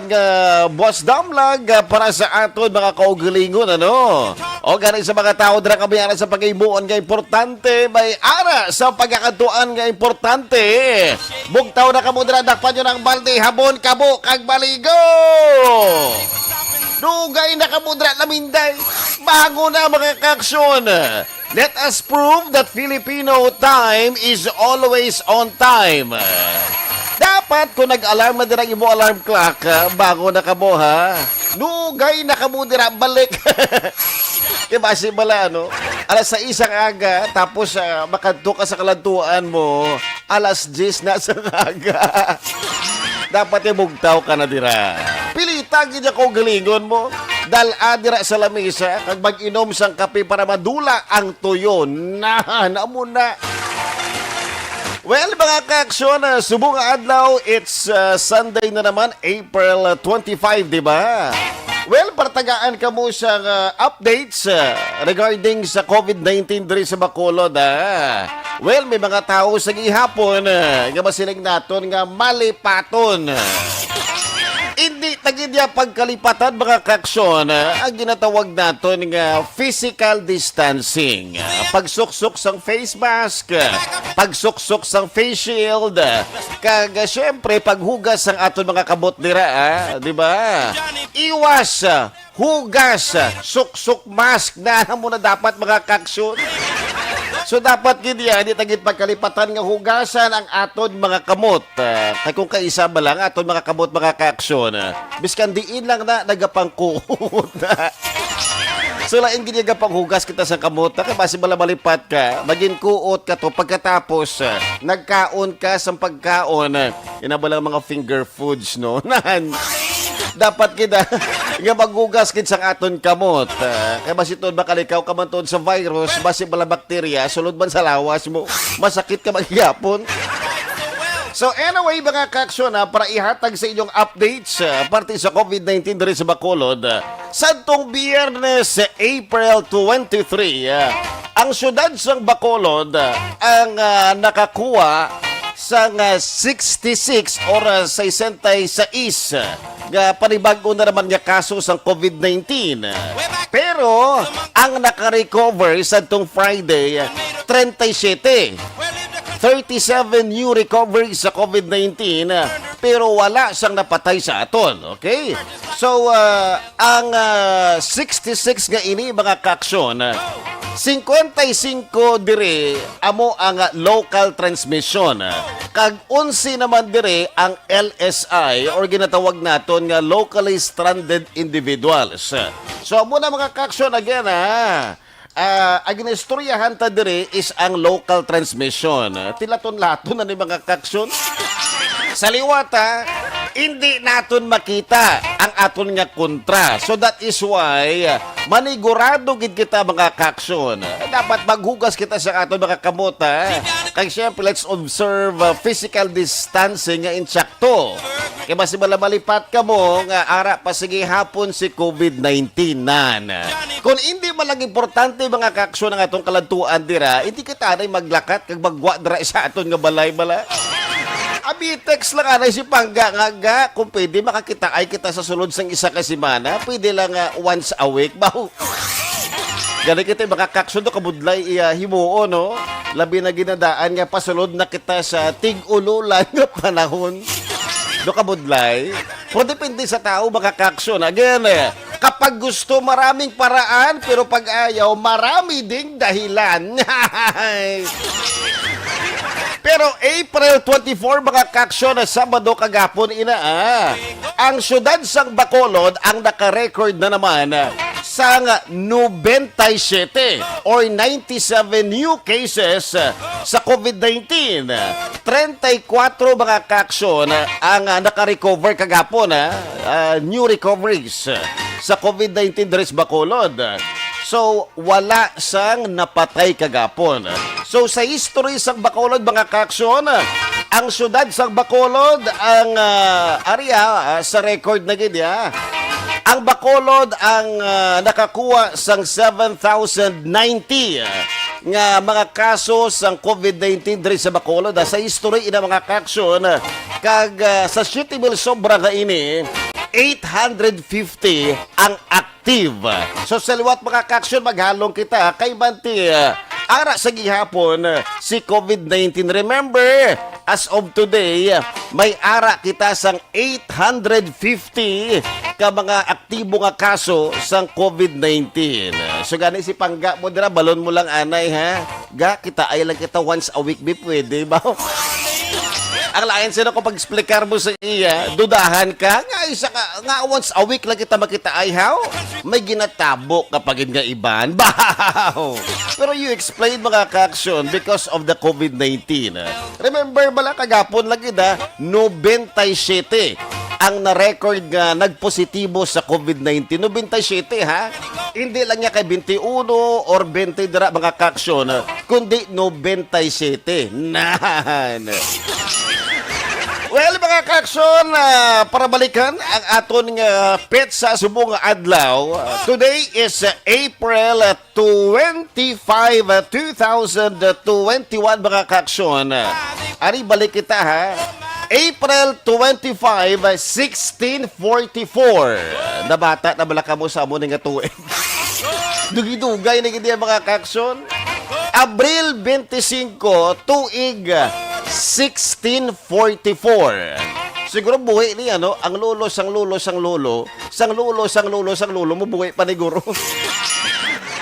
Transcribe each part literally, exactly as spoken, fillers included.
nga Boss Damlag, ah, para sa aton mga kaugalingon, ano? O gani sa mga tawo dira kami ara sa paghimuon nga importante, may ara sa pagkakadtuan nga importante. Bugtaw na kamo dira, dakpan nyo ng balde, habon, kabo, kag maligo. Dugay na kamo dira, naminday. Bangon na, mga kaaksyon. Let us prove that Filipino time is always on time. Dapat kung nag-alarm na dira ang imo alarm clock, ah, bangon na kamo, ha? Dugay na kamo dira balik. Kay basi bala, ano? Alas sais ang aga, tapos, ah, makadto ka sa kaladtuan mo, alas diyes na sa aga. Dapat yung bugtaw ka na dira. Pilita gid ako galingon mo. Dal-a dira sa lamisa, kag mag-inom sang kape para madula ang tuyo. Na, na mo na. Well, mga kaaksyon, ah, subong nga adlaw, it's, ah, Sunday na naman, April twenty-five, di ba? Well, partagaan kamo sa, ah, updates, ah, regarding sa covid nineteen diri sa Bacolod, ah. Well, may mga tawo sa gihapon, ah, nga masiling naton nga malipaton. Hindi ta gid ya pagkalipatan, mga kaaksyon, ah, ang ginatawag naton nga physical distancing. Ah, pagsuksok sang face mask, ah, pagsuksok sang face shield, ah, kag, ah, syempre, paghugas sang aton mga kamot dira, ah, di ba? Iwas, ah, hugas, ah, suksok mask na mo na dapat, mga kaaksyon. So, dapat gid yan, di ta gid pagkalipatan nga hugasan ang aton mga kamot. Ah, kay kung kaisa ba lang aton mga kamot, mga kaaksyon, ah, biskan diin lang na nagapangkuot. So, lain gid nga panghugas kita sa kamot, ah, kay basi bala malipat ka, magin kuot ka to, pagkatapos, ah, nagkaon ka sa pagkaon, ah, ina ba lang mga finger foods, no? Nan, dapat kita nga maghugas gid sang aton kamot. Ah, kay basi tuod makalikaw ka man tuod sa virus, basi bala bakterya, sulod man sa lawas mo, masakit ka maghihapon. So anyway, mga kaaksyon, ha, para ihatag sa inyong updates, ah, parte sa covid nineteen diri sa Bacolod, ah, sadtong Biyernes, April twenty-three, ah, ang siyudad sang Bacolod, ah, ang, ah, nakakuha sang, ah, sixty-six or, ah, sesenta y seis nga panibag-o na naman nga kaso sang covid nineteen. Pero ang naka-recover sadtong Friday, treinta y siete. Thirty-seven new recoveries sa covid nineteen, pero wala sang napatay sa aton. Okay? So, ah, ang, ah, sixty-six nga ini, mga kaaksyon, cincuenta y cinco diri amo ang local transmission, kag onse naman diri ang L S I or ginatawag naton nga locally stranded individuals. So, amo na, mga kaaksyon, again, ha. Ah, ang ginistoryahan ta diri is ang local transmission. Tilaton-laton na ni, mga kaaksyon. Sa liwat, ha, hindi naton makita ang aton nga kontra. So that is why, ah, manigurado gid kita, mga kaaksyon. Dapat maghugas kita sa aton mga kamot, ha. Kay syempre, let's observe, ah, physical distancing nga intact to. Kay basi bala malipat kamo nga ara pa sa gihapon si covid nineteen nan. Kung hindi man lang importante, mga kaaksyon, ang atong kaladtuan dira, hindi kita anay maglakat kag maggwa dira sa aton nga balay bala. Abitex lang anay si Pangga nga, ga, kung pwede makakitaay kita sa sulod sang isa ka semana, pwede lang nga once a week ba? Gani kita, mga kaaksyon, do kabudlay iya himuon, no? Labi na ginadaan nga pasulod na kita sa tig-ululan nga panahon. Do kabudlay. Pero depende sa tao, mga kaaksyon. Again, eh, kapag gusto, maraming paraan, pero pag ayaw, marami ding dahilan. Pero April twenty-four, mga kaaksyon, na Sabado kagapon ina, ah, ang siyudad sang Bacolod ang naka-record na naman sang noventa y siete or ninety-seven new cases sa covid nineteen. Treinta y cuatro, mga kaaksyon, ang, ah, naka-recover kagapon, ah, ah, new recoveries sa covid nineteen diri sa Bacolod. So, wala sang napatay kagapon. So, sa history sang Bacolod, mga kaaksyon, ang siyudad sang Bacolod ang, ah, area, ah, sa record na gid, ah. Ang Bacolod ang, ah, nakakuha sang seven thousand ninety, ah, nga mga kaso sang covid nineteen diri sa Bacolod, ah. Sa history ina, mga kaaksyon, kag, ah, sa siyete mil sobra nga ini, eight hundred fifty ang active. So, sa liwat, mga kaaksyon, maghalong kita kay Manti, ah, ara sa gihapon, ah, si COVID nineteen. Remember, as of today, may ara kita sang eight hundred fifty ka mga aktibo nga kaso sang COVID nineteen. So, gani si pangga mo dira, balon mo lang anay, ha? Ga, kita ay lang kita once a week, bi, pwede ba? Ang lain sila kung pag-explicar mo sa iya, dudahan ka, nga isa ka, nga once a week lang kita makita ay, how? May ginatabo ka pa gid nga iban. Bahaw! Pero you explain, mga kaaksyon, because of the COVID nineteen. Remember, bala kagapon lagi na, nobenta y siyete ang na-record nga nagpositibo sa COVID nineteen. Nobenta y siyete, ha? Hindi lang niya kay twenty-one or twenty dira, mga kaaksyon, kundi nobenta y siyete. Nan! Well, mga kaaksyon, ah, para balikan ang aton nga petsa subong nga adlaw, ah, today is, ah, April, ah, twenty-five, ah, two thousand twenty-one, mga kaaksyon. Ari, balik kita, ha. April twenty-five, ah, sixteen forty-four. Nabata na bala kamo sa amo ni nga tuig. Dugay-dugay na gid yan, mga kaaksyon. Abril twenty-five, tuig sixteen forty-four. Siguro buhi niya, no? Ang lolo sang lolo sang lolo, sang lolo sang lolo sang lolo mo buhi pa ni guro.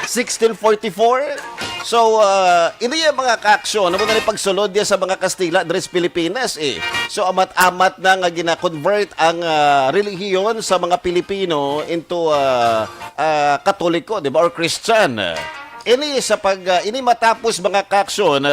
Sixteen forty-four. So, ah, ini ang mga kaaksyon, amo na ni pagsulod niya sa mga Kastila diri sa Pilipinas, eh. So, amat-amat na nga gina-convert ang, ah, relihiyon sa mga Pilipino into, ah, ah, Katoliko, di ba, or Christian. Ini sa pag, ah, ini matapos, mga kaaksyon,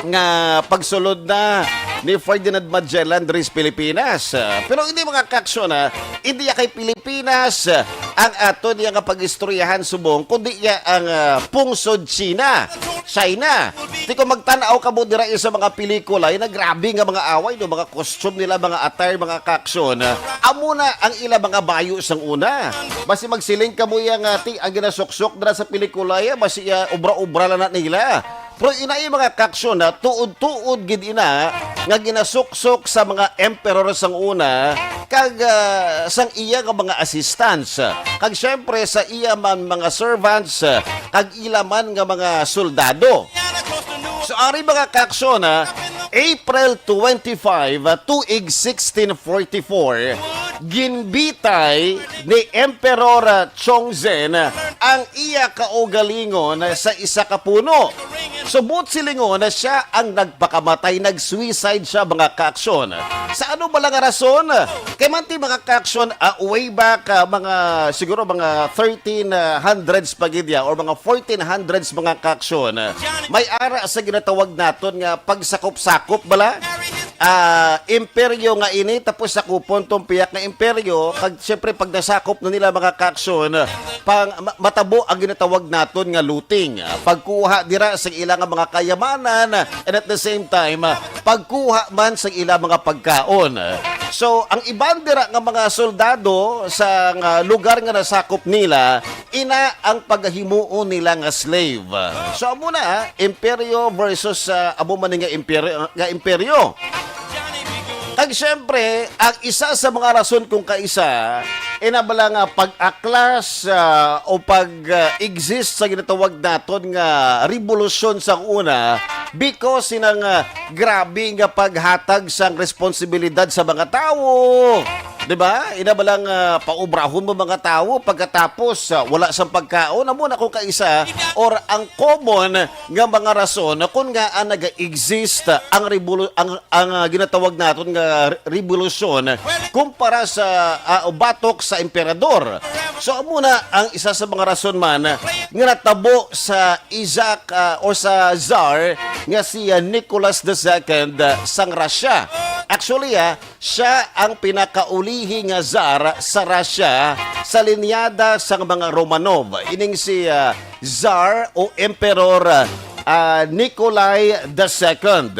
nga pagsulod na ni Ferdinand Magellan diri sa Pilipinas. Ah, pero hindi, mga kaaksyon, ah, hindi ya kay Pilipinas, ah, ang ato niya nga pag-istoryahan subong, kundi ya ang, ah, pungsod China. China. Di ko magtan-aw ka mo dira sa mga pelikula, yun na grabe nga mga away, no? Mga costume nila, mga attire, mga kaaksyon. Ah, amo na ang ila mga bayo sang una. Basi magsiling ka mo ya nga, ti, ang ginasuksok dira sa pelikula, ya, basi, ah, obra-obra lang na nila. Pero ina, yung mga kaaksyon, na tuod-tuod gid ina nga ginasuksok sa mga emperor sang una kag, ah, sang iya nga mga assistants, kag siyempre sa iya man mga servants, kag ila man nga mga soldado. So, ari, mga kaaksyon, ha, April twenty-five, tuig sixteen forty-four, ginbitay ni Emperor Chongzhen ang iya kaugalingon sa isa ka puno. Subot silingon na siya ang nagpakamatay, nag-suicide siya, mga kaaksyon. Sa ano ba lang nga rason? Kay man ti, mga kaaksyon, ah, way back, ah, mga, siguro mga thirteen hundreds pa gid ya, or mga fourteen hundreds, mga kaaksyon, may ara sa ginatawag naton nga pagsakop-sakop bala. Ah, imperyo nga ini, tapos sakupon tong piyak nga imperyo, kag siyempre pag nasakop na nila, mga kaaksyon, pang ma-, matabo ang ginatawag naton nga looting. Ah, pagkuha dira sa ila nga mga kayamanan, and at the same time, ah, pagkuha man sa ila mga pagkaon. So, ang iban dira nga mga soldado sa nga lugar nga nasakop nila, ina ang pagahimuon nila nga slave. So, amo na, ah, imperyo versus, ah, amo man nga imperyo, nga imperyo. Kag siyempre, ang isa sa mga rason kung kaisa, ina bala nga pag-aklas, ah, o pag-exist sa ginatawag naton nga revolusyon sa una, because sinang, ah, grabe nga paghatag sang responsibilidad sa mga tawo. Di ba? Ina ba lang, ah, paubrahon mo mga tawo pagkatapos, ah, wala sang pagkaon? Amo na kung kaisa or ang common nga mga rason kung ngaa naga-exist ang rebolu-, ang, ang, ah, ginatawag naton nga re-, revolusyon kumpara sa, ah, o batok sa emperador. So, amo na ang isa sa mga rason man nga natabo sa Isaac, ah, o sa Tsar nga si, ah, Nicholas the Second, ah, sang Russia. Actually, ah, siya ang pinakaulihi nga tsar sa Russia sa linyada sang mga Romanov, ining si, ah, Tsar o Emperor, ah, Nikolai the Second.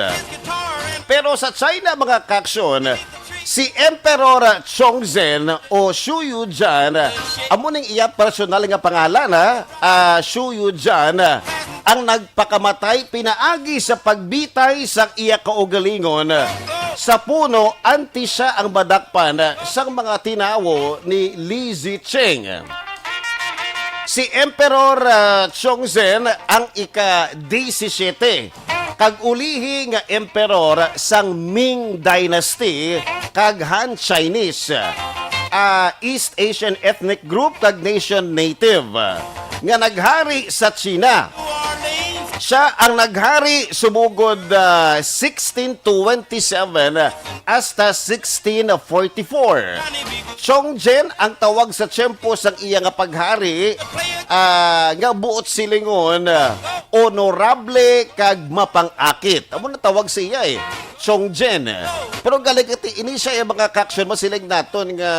Pero sa China, mga kaaksyon, si Emperor Chongzhen o Shu Yujan, amo ning iya personal nga pangalan, ha? Ah, Shu Yujan, ang nagpakamatay pinaagi sa pagbitay sa iya kaugalingon sa puno antes siya ang madakpan sang mga tinawo ni Li Zicheng. Si Emperor, ah, Chongzhen ang ika-disisiyete kag ulihi nga emperor sang Ming Dynasty kag Han Chinese, ah, East Asian ethnic group kag nation native, ah, nga naghari sa China. Siya ang naghari sumugod, ah, sixteen twenty-seven hasta sixteen forty-four. Chongzhen ang tawag sa tiyempo sang iya nga paghari, ah, nga buot silingon, ah, honorable kag mapang-akit. Amo na tawag sa iya, eh. Chongzhen. Pero galing iti, ini siya, eh, mga kaaksyon, masiling naton nga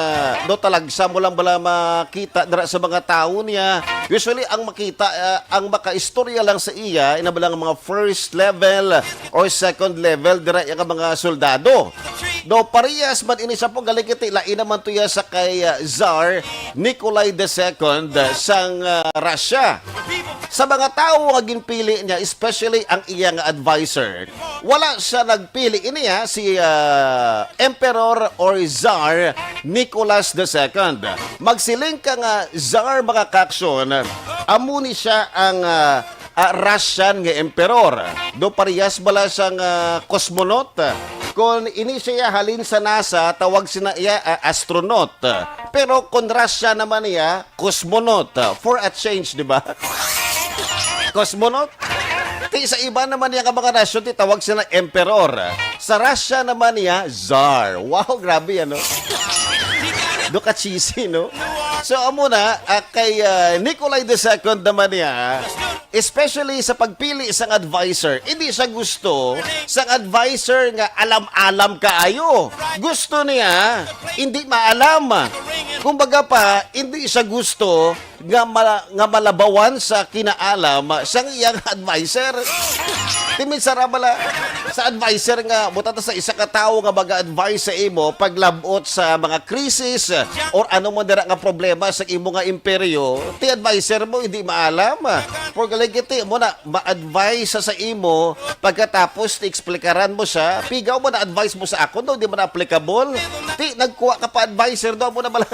do talagsa mo lang bala makita dira sa mga tawo niya. Usually, ang makita, ah, ang makaistorya lang sa iya, ina bala nga mga first level or second level dira iya nga mga soldado. Do parehas man ini sa po, galing iti, lain naman to iya sa kay, ah, Tsar Nikolai the Second, ah, sang, ah, Russia. Sa mga tawo nga ginpili niya, especially ang iya nga adviser, wala siya nagpili ini, ha, si, ah, Emperor or Tsar Nicholas the Second. Magsiling ka nga Tsar, mga kaaksyon, amo ni siya ang, ah, ah, Russian nga emperor. Do parehas bala sang, ah, cosmonaut. Kung ini siya halin sa NASA, tawag sina iya, ah, astronaut. Pero kung Russia naman niya, cosmonaut. For a change, di ba? Cosmonaut? Ti sa iba naman niya nga mga nasyon, ti tawag sila emperor. Sa Russia naman niya, Tsar. Wow, grabe, ano? Do ka cheesy, no? So, amo na, ah, kay, ah, Nikolai the Second naman niya, especially sa pagpili sang advisor, hindi siya gusto sang advisor nga alam-alam kaayo. Gusto niya, hindi maalam. Kumbaga pa, hindi siya gusto nga mala-, nga malabawan sa kinaalam sang iyang adviser. Ti minsan ra bala sa adviser nga, buta ta sa isa ka tawo nga mag-advise sa imo paglabot sa mga krisis or ano man dira nga problema sa imo nga imperyo, ti adviser mo hindi maalam. Por galing kiti mo na ma-advise sa, sa imo, pagkatapos ti eksplikaran mo siya, pigaw mo na advice mo sa akon, no, di man applicable. Ti nagkuha ka pa adviser, no, amo na bala.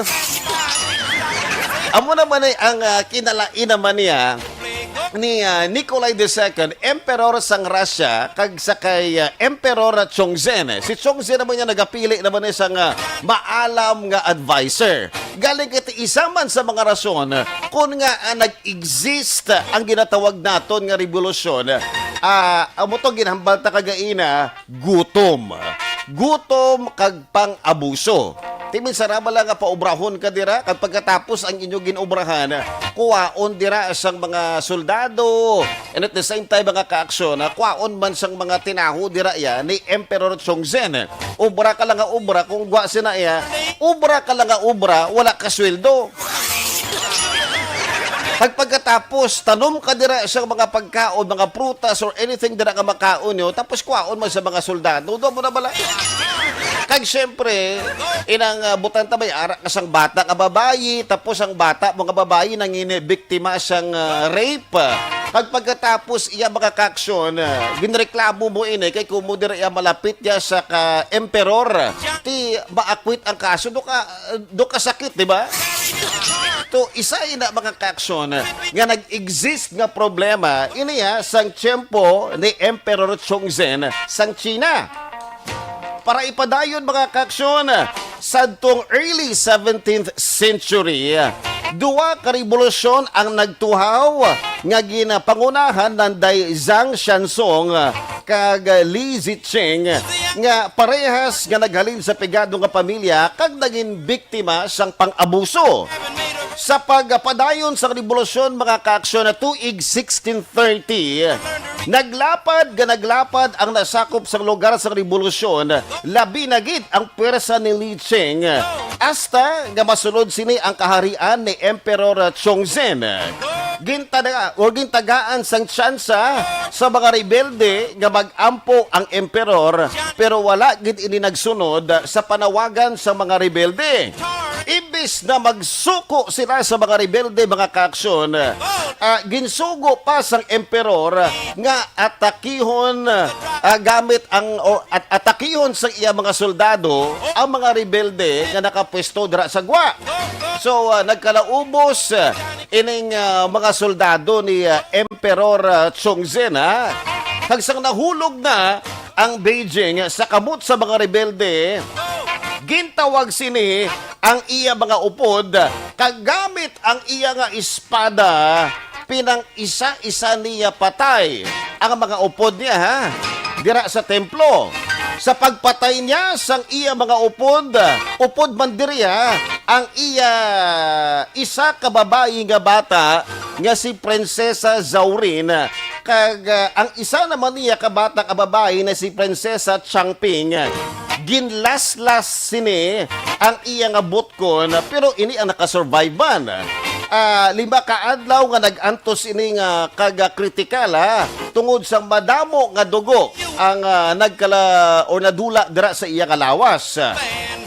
Amo naman ay ang, ah, kinalain naman niya ni, ah, Nikolai the Second, Emperor sang Russia, kag sa kay, ah, Emperor Chongzhen. Si Chongzhen naman niya nagapili naman niya sang, ah, maalam nga adviser. Galing iti isa man sa mga rason kun nga, ah, nag-exist ang ginatawag naton nga rebolusyon. Ah, amo to ginhambal ta kagaina, gutom. Gutom kag pang-abuso. Ti minsan ra bala nga paubrahon ka dira, kag pagkatapos ang inyo ginobrahan, kuwaon dira sang mga soldado. And at the same time, mga kaaksyon, ah, kuwaon man sang mga tinawo dira ya ni Emperor Chongzhen. Obra ka lang nga obra, kung gwa sina iya, obra ka lang nga obra, wala ka sweldo. Pag pagkatapos, tanom ka dira sa mga pagkaon, mga prutas or anything dira nga makaon nyo, tapos kuwaon man sa mga soldado, do mo na bala. Kag siyempre, inang, ah, butang ta may ara ka sang bata nga babayi, tapos ang bata mo nga babayi nangini biktima sang, ah, rape. Kag pagkatapos iya mga kaaksyon, ah, ginreklamo mo ini kay kumo dira iya malapit ya sa ka emperor. Ti maakwit ang kaso, do ka, do ka sakit, di ba? To isa ina mga kaaksyon nga nag-exist nga problema ini, ha, sang tiyempo ni Emperor Chongzhen sang China. Para ipadayon, mga kaaksyon, sadtong early seventeenth century, duwa ka rebolusyon ang nagtuhaw nga ginapangunahan nanday Zhang Xianzong kag Li Zicheng, nga parehas nga naghalin sa pigado nga pamilya kag naging biktima sang pang-abuso. Sa pagpadayon sang rebolusyon, mga kaaksyon, na tuig sixteen thirty, naglapad nga naglapad ang nasakop sang lugar sang rebolusyon, labi na gid ang pwersa ni Li Cheng, hasta nga masulod sini ang kaharian ni Emperor Chongzhen. gintaga-, or gintagaan sang tsansa sa mga rebelde nga mag-ampo ang emperor, pero wala gid ini nagsunod sa panawagan sa mga rebelde. Imbis na magsuko sila sa mga rebelde, mga kaaksyon, ah, ginsugo pa sang emperor nga atakihon, ah, gamit ang, o, at atakihon sa iya mga soldado ang mga rebelde nga nakapwesto dira sa gwa. So, ah, nagkalaubos, ah, ining, ah, mga soldado ni, ah, Emperor, ah, Chongzhen, ha? Kag sang nahulog na ang Beijing sa kamot sa mga rebelde, gintawag sini ang iya mga upod, kag gamit ang iya nga espada, pinang-isa-isa niya patay ang mga upod niya, ha, dira sa templo. Sa pagpatay niya sang iya mga upod, upod man diri, ha, ang iya isa ka babayi nga bata nga si Prinsesa Zaurin, kag, ah, ang isa naman niya ka bata ka babayi na si Prinsesa Changping, ginlaslas sini ang iya nga butkon, pero ini ang nakasurvive man. Ah, lima ka adlaw nga nag-antos ini nga kag-, ah, kritikal, ha, tungod sa madamo nga dugo ang, ah, nagkala or nadula dira sa iya nga lawas.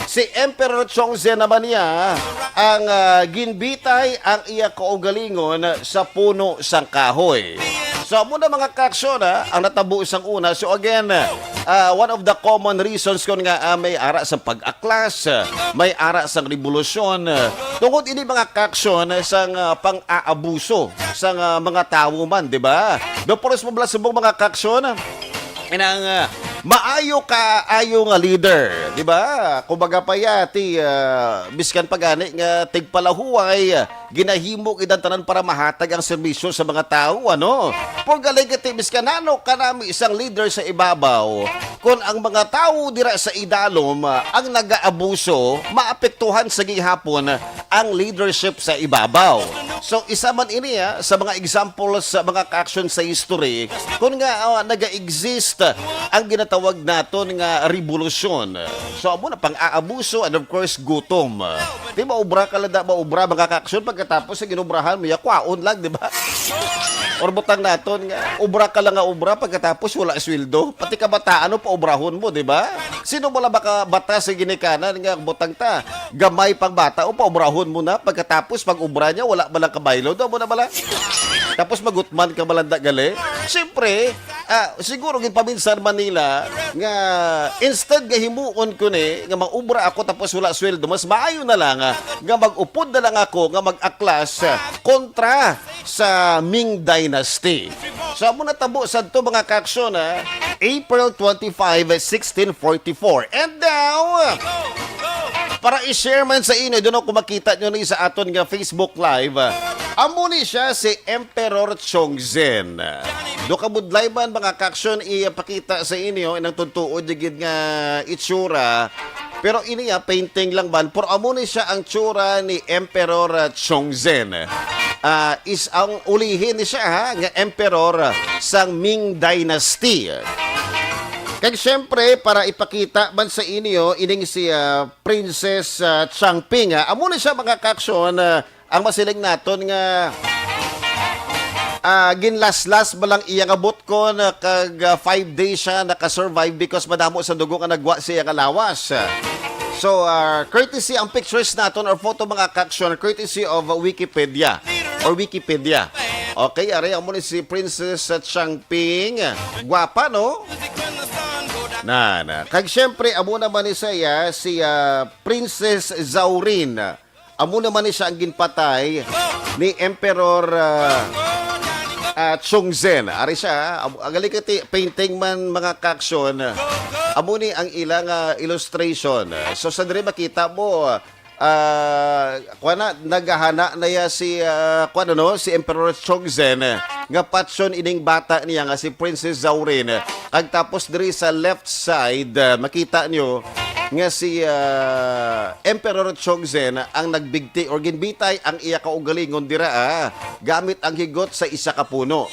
Si Emperor Chongzhen naman niya ang, ah, ginbitay ang iya kaugalingon sa puno sang kahoy. So, amo na, mga kaaksyon, ha, ang natabo sang una. So, again, ah, one of the common reasons kon nga, ah, may ara sang pag-aklas, ah, may ara sang rebolusyon, ah, tungod ini, mga kaaksyon, sang, ah, pang-aabuso sang, ah, mga tawo man, di ba? Daw puros mo bala subong, mga kaaksyon, inang, ah, maayo kaayo nga leader, di ba? Kumbaga pa ya, ti, ah, biskan pa gani nga tigpalahuway, ah, ginahimo gid ang tanan para mahatag ang serbisyo sa mga tawo, ano? Por galing kay ti, biskan ano kanami isang leader sa ibabaw, kon ang mga tawo dira sa idalom, ah, ang nagaabuso, maapektuhan sa gihapon ang leadership sa ibabaw. So, isa man ini, ah, sa mga examples sa mga kaaksyon sa history kung nga, ah, naga-exist ang ginatawag naton nga rebolusyon. So, amo na pang-aabuso and, of course, gutom. Di ba, obra ka lang, da, maobra, mga kaaksyon, pagkatapos sa ginubrahan mo, ya, kwaon lang, di ba? Or butang naton nga, obra ka lang nga obra, pagkatapos wala sweldo. Pati kabataan, no, paobrahon mo, di ba? Sino mo lang baka bata sa ginikanan nga butang ta? Gamay pang bata o paobrahon mo na, pagkatapos pag-obra niya, wala man lang kabaylo, daw mo na bala. Tapos magutman ka malanda gali. Siyempre, ah, siguro ginpaminsan man nila nga instead nga himuon ko ni nga mag-obra ako tapos wala sweldo, mas maayo na lang, ah, nga mag-upod na lang ako nga mag-aklas, ah, kontra sa Ming Dynasty. So, amo natabo sadto, mga kaaksyon, ha? April twenty-five, sixteen forty-four. And now, para i-share man sa inyo, doon ako makita nyo ni sa aton nga Facebook Live, ah, amo ni siya si Emperor Chongzhen. Do kabudlay man, mga kaaksyon, ipakita sa inyo inang tuntuod gid nga itsura. Pero ini, ah, painting lang man. Pero amo ni siya ang tsura ni Emperor, ah, Chongzhen. Ah, is ang ulihin ni siya, ha, nga emperor, ah, sang Ming Dynasty. Kag siyempre, para ipakita man sa inyo, ining si, ah, Princess, ah, Changping, ha. Amo ni siya, mga kaaksyon, ah, ang masiling naton nga, ah, ginlaslas ba lang iya nga butkon, ah, kag, ah, five days siya nakasurvive because madamo sa dugo nga nagwa sa iya nga lawas. So, ah, courtesy ang pictures naton or photo, mga kaaksyon, courtesy of Wikipedia or Wikipedia. Okay, ari amo ni si Princess Changping. Gwapa, no? Na, na. Kag siyempre, amo naman ni siya, si, ah, Princess Zaurin. Amo naman ni siya ang ginpatay ni Emperor, ah, ah, Chongzhen. Ari siya, ah, amo, ang galing kay ti-, painting man, mga kaaksyon. Amo ni ang ilang, ah, illustration. So, sa diri makita mo, ah, kuwan na, naghahana na ya si, ah, kuwan, ano, si Emperor Chongzhen, eh, nga patyon ining bata niya nga si Princess Zaurin. Kag tapos diri sa left side, ah, makita nyo nga si, ah, Emperor Chongzhen ang nagbigti or ginbitay ang iya kaugalingon dira, ah, gamit ang higot sa isa ka puno.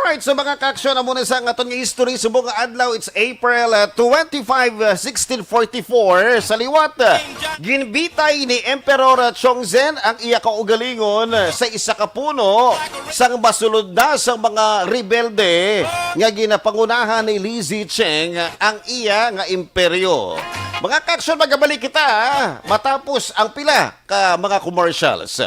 Alright, so mga kaaksyon, amo na sa aton nga history subong nga adlaw, it's April, uh, twenty-five, uh, sixteen forty-four. Sa liwat, uh, ginbitay ni Emperor, uh, Chongzhen ang iya kaugalingon, uh, sa isa ka puno sang masulod na sang mga rebelde nga ginapangunahan ni Li Zicheng ang iya nga imperyo. Mga kaaksyon, magabalik kita, ah, matapos ang pila ka mga commercials.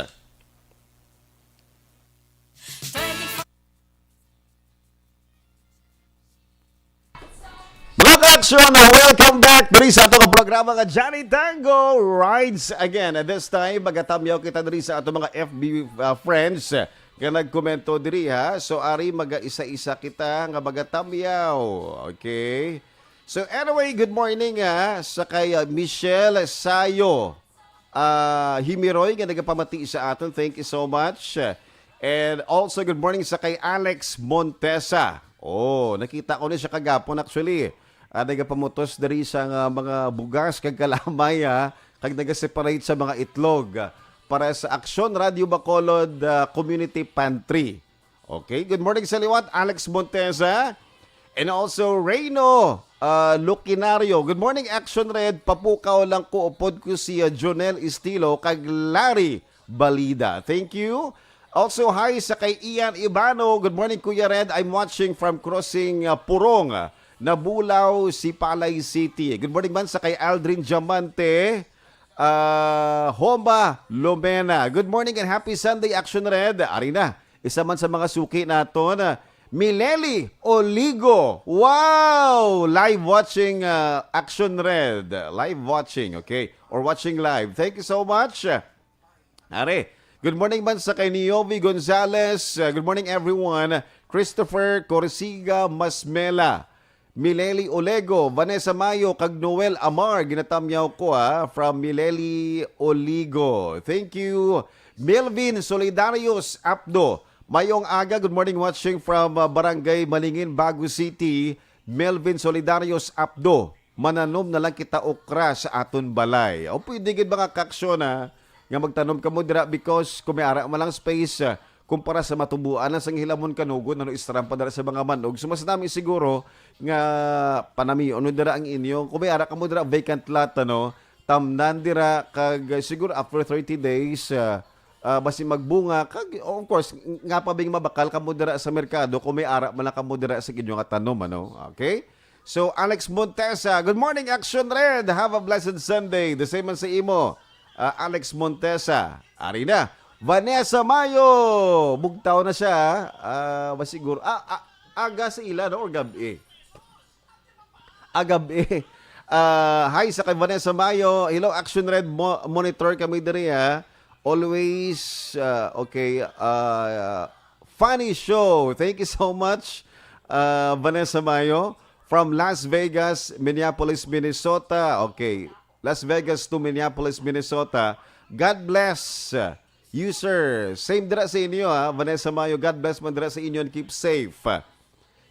Mga kaaksyon, welcome back diri sa atong programa nga Johnny Tango Rides Again. And this time, magatamyaw kita diri sa atong mga F B, uh, friends, uh, nga nagkomento diri, ha. So, ari, mag-isa-isa kita nga magatamyaw. Okay? So, anyway, good morning, ha, sa kay, uh, Michelle Sayo, ah, Himiroy nga nagapamati sa aton. Thank you so much. And also, good morning sa kay Alex Montesa. Oh, nakita ko ni siya kagapon actually. Ah, nagapamutos diri sa nga mga bugas kag kalamay, ha, kag nagaseparate sa mga itlog, ah, para sa Aksyon Radio Bacolod, ah, Community Pantry. Okay, good morning sa liwat, Alex Montesa. And also, Reyno, uh, Lucinario. Good morning, Action Red. Papukaw lang ko, upod ko si, uh, Jonel Estilo kag Larry Balida. Thank you. Also, hi sa kay Ian Ibano. Good morning, Kuya Red. I'm watching from Crossing, uh, Purong, uh, Nabulaw, Sipalay City. Good morning man sa kay Aldrin Diamante, uh, Homa Lomena. Good morning and happy Sunday, Action Red. Ari na, isa man sa mga suki naton, uh, Mileli Oligo. Wow! Live watching, uh, Action Red. Live watching, okay? Or watching live. Thank you so much. Are, good morning man sa kay Niovi Gonzalez. Uh, good morning, everyone. Christopher Corsiga Masmela, Mileli Olego, Vanessa Mayo, kag Noel Amar. Ginatamyaw ko, ah, from Mileli Oligo. Thank you. Melvin Solidarios Apdo. Mayong aga. Good morning, watching from, uh, Barangay Malingin, Bago City. Melvin Solidarios Apdo. Mananom na lang kita okra sa aton balay. O pwede gid, mga kaaksyon, ha, nga magtanom kamo dira because kung may ara man lang space, ah, kumpara sa matubuan na sang hilamon kanugon, ano, istrampa dira sa mga manog. So, mas nami siguro nga panamion mo dira ang inyo. Kung may ara kamo dira, vacant lot, ano, tamnan dira kag, ah, siguro after thirty days, ah, ah, basi magbunga. Kag, of course, nga pa bing mabakal kamo dira sa merkado kung may ara man lang kamo dira sa inyo nga tanom, ano? Okay? So, Alex Montesa, good morning, Action Red. Have a blessed Sunday. The same man sa imo, ah, Alex Montesa. Ari na. Vanessa Mayo, bugtaw na siya. Ah, masiguro. Ah, ah, aga sa ila, no? Or gabi? Agabi. Ah, hi sa kay Vanessa Mayo. Hello, Action Red mo-, Monitor kami diri, ha. Always, ah, okay, ah, funny show. Thank you so much, ah, Vanessa Mayo. From Las Vegas, Minneapolis, Minnesota. Okay. Las Vegas to Minneapolis, Minnesota. God bless you, sir. Same dira sa inyo, ha, Vanessa Mayo. God bless man dira sa inyo and keep safe.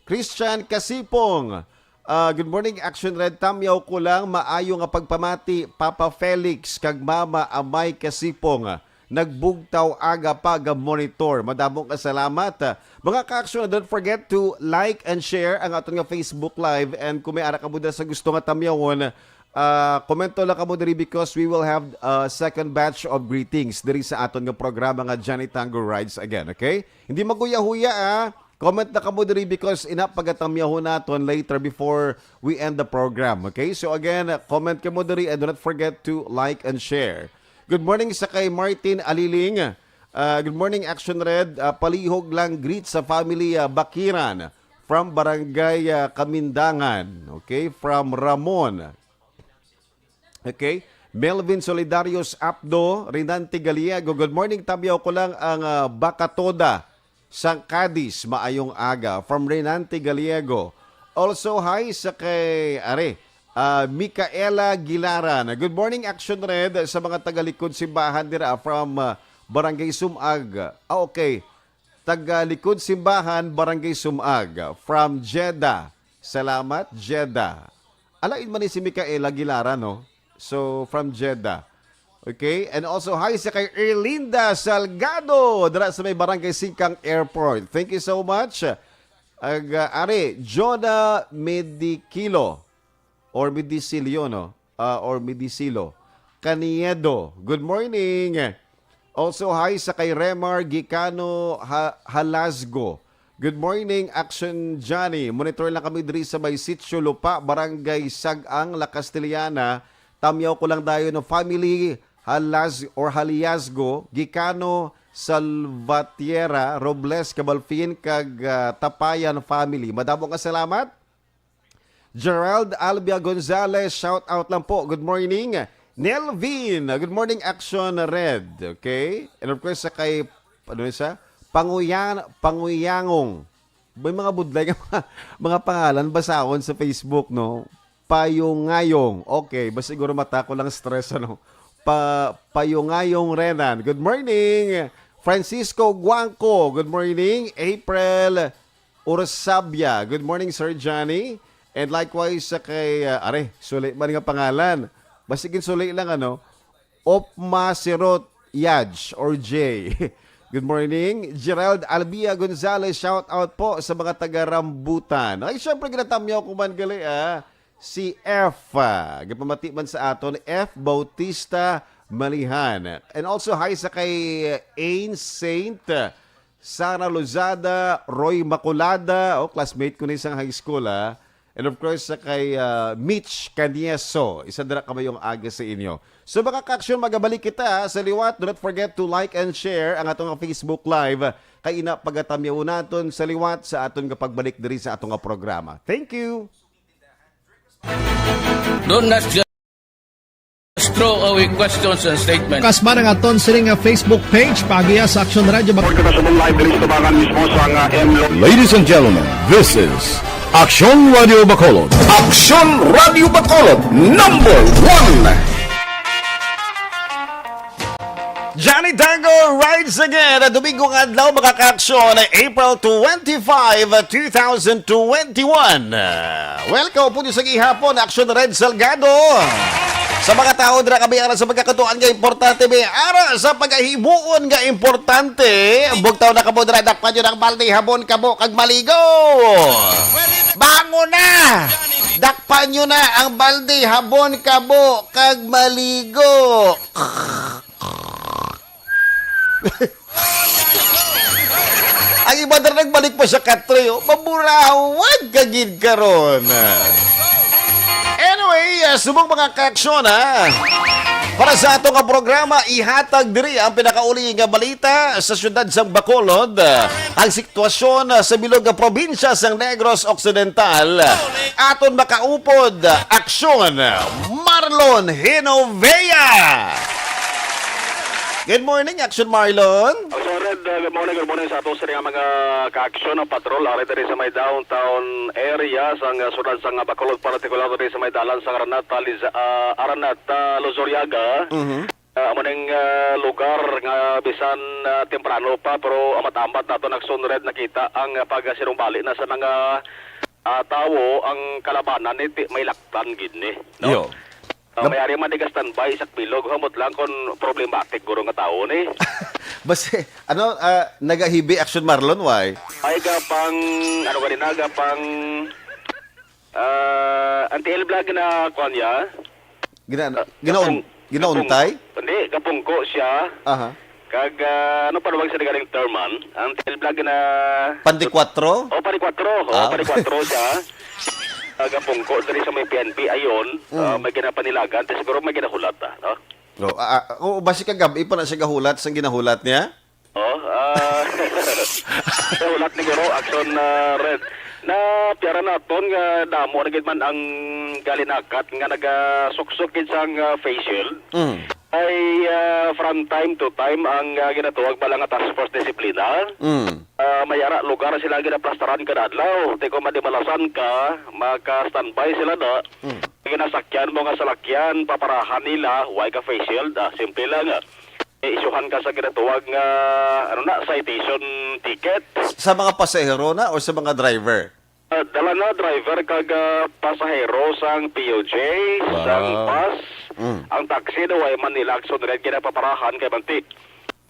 Christian Kasipong. Ah, good morning, Action Red. Tamyaw ko lang, maayo nga pagpamati, Papa Felix, kag Mama Amay Kasipong. Nagbugtaw aga pa ga monitor. Madamo nga salamat. Mga ka-action, don't forget to like and share ang aton nga Facebook Live. And kung may ara ka mo dira sa gusto nga tamyawon, ah, komento lang ka mo diri because we will have a second batch of greetings diri sa aton nga programa nga Johnny Tango Rides Again, okay? Hindi maguya-huya, ah. Comment na kamo diri because ina pagatamyahon naton later before we end the program. Okay? So again, uh, comment kamo diri and do not forget to like and share. Good morning sa kay Martin Aliling. Uh, good morning, Action Red. Uh, palihog lang greet sa family, uh, Bakiran from Barangay, uh, Kamindangan. Okay? From Ramon. Okay? Melvin Solidarios Apdo, Rinante Gallego. Good morning, tamyaw ko lang ang, ah, Bakatoda sang Cadiz. Maayong aga. From Rinante Gallego. Also, hi sa kay, are, ah, Micaela Gilaran. Good morning, Action Red, sa mga taga-Likod Simbahan dira from, ah, Barangay Sumag. Ah, okay. Taga-Likod Simbahan, Barangay Sumag. From Jeddah. Salamat, Jeddah. Alain man ni si Micaela Gilara, no? So, from Jeddah. Okay? And also, hi sa kay Erlinda Salgado, dira sa may Barangay Singkang Airport. Thank you so much. Ag, ah, ari, Jonah Medikilo or Medicilio, no? Ah, or Medicilo. Caniedo, good morning. Also, hi sa kay Remar Gicano Ha-, Halasgo. Good morning, Action Johnny. Monitor lang kami diri sa may Sitio Lupa, Barangay Sag-ang, La Castellana. Tamyaw ko lang dayon no family, Halas or Haliasgo, Gicano, Salvatierra, Robles, Cabalfin, kag, ah, Tapayan family. Madamo nga salamat. Gerald Albia Gonzalez, shout out lang po. Good morning. Nelvin, good morning, Action Red. Okay? And of course, sa kay, ano yun siya? Panguyan, Panguyangong. May mga budlay nga mga, mga pangalan, basahon sa Facebook, no? Payungayong. Okay, ba siguro mata ko lang stress, ano? Pa, Payungayong Renan. Good morning. Francisco Guangco, good morning. April Urasabia, good morning, Sir Johnny. And likewise sa kay, ah, are, suli man nga pangalan. Basigin suli lang, ano? Opma Sirot Yaj or J. Good morning. Gerald Albia Gonzalez, shout out po sa mga taga Rambutan. Ay, syempre, ginatamyaw ko man gali, ah. Si F, ah, gapamati man sa aton, F Bautista Malihan. And also, hi sa kay Ain Saint, Sara Lozada, Roy Macolada, oh, classmate ko ni sa high school, ah. And of course, sa kay, ah, Mitch Canieso, isa dira kamayong aga sa inyo. So, mga ka-aksyon, magabalik kita, ah, sa liwat. Do not forget to like and share ang atong Facebook Live. Kay ina pagatamyaw naton sa liwat sa aton nga pagbalik diri sa atong nga programa. Thank you. Do not just throw away questions and statements. Kasman ang aton sining nga Facebook page, paagiha sa Action Radio. Report ka sa live diri sa tubangan mismo sa nga M Lo. Ladies and gentlemen, this is Aksyon Radio Bacolod. Aksyon Radio Bacolod, number one. Johnny Tango rides again. Domingo nga adlaw, mga ka-aksyon, April twenty-five, two thousand twenty-one. Welcome po sa gihapon, Action Red Salgado. Sa mga tawo dira kami ara sa pagkakatuan nga importante, may ara sa pagahimuon nga importante. Bugtaw na kamo dira, dakpan nyo ng balde, habon, kabo, kag maligo. Bangon na! Dakpan nyo na ang balde, habon, kabo, kag maligo. Ang iba na nagbalik pa sa katre, oh. Maburawag ka gid karon. Anyway, ah, subong mga kaaksyon, ha. Para sa ato nga programa, ihatag diri ang pinakauli nga balita sa siyudad sang Bacolod, ah, ang sitwasyon, ah, sa bilog nga probinsya sang Negros Occidental. Aton makaupod, ah, aksyon, Marlon Hinovea. Good morning, Action Marlon. Ang Red, uh, good morning, good morning sa ato sa mga ka-action ang patrol ari diri sa may downtown area sang, uh, siyudad sang Bacolod, partikular diri sa may dalan sang Aranat, uh, Liz-, uh, Aranat, uh, Luzuriaga. Mhm. Uh, amo ning, uh, lugar nga bisan, uh, temprano pa pero amat-amat nato nagsunred nakita ang, uh, pagasinumbali na sa mga, uh, tawo ang kalabanan ni ti-, may laktan gid ni, no? Yo. Ah, Nap- may ari man di ka standby sa bilog, hamot lang kung problematic guro nga tawo ni. Basi, ano, ah, nagahibi Action Marlon, why? Ay, gapang, ano ka rin na, gapang, ah, ang T L vlog na, kuwan niya? Gina, Ah, ginaun, gapung-, ginaunta? Gapung-, hindi, gapungko siya. Aha. Kag, ah, ano pa naman sa galing term, man? Ang T L vlog na Pandikwatro? Oh, Pandikwatro. Oh, Ah. Pandikwatro siya. Nagapungko diri sa may P N P ayon, Mm. ah, may ginapanilagan, tapos siguro may ginahulat, ah, no? Oh, ah, ah, oh, basi kagabi pa na siya gahulat sang ginahulat niya? Oh, ah, gahulat ni Guro, Action, ah, Red. Na piyara naton nga damo na gid man ang galinakat nga nagasuksok gid sang, ah, face shield. Mm. Ay, ah, from time to time ang, ah, ginatawag bala nga task force disiplina. Mm. Ah, may ara lugar sila ginaplastaran kada adlaw. Ti kung madimalasan ka, maka-standby sila na. Mm. Ginasakyan mo nga salakyan, paparahan nila, way ka face shield, ah, simple lang, ah. Iisuhan ka sa ginatawag nga, ano na, citation ticket. Sa mga pasahero na o sa mga driver? Ah, dala na driver kag, ah, pasahero sang P U J, sang Wow. bus. Mm. Ang taxi daw ay Manila Action Red ginapaparahan kay manti.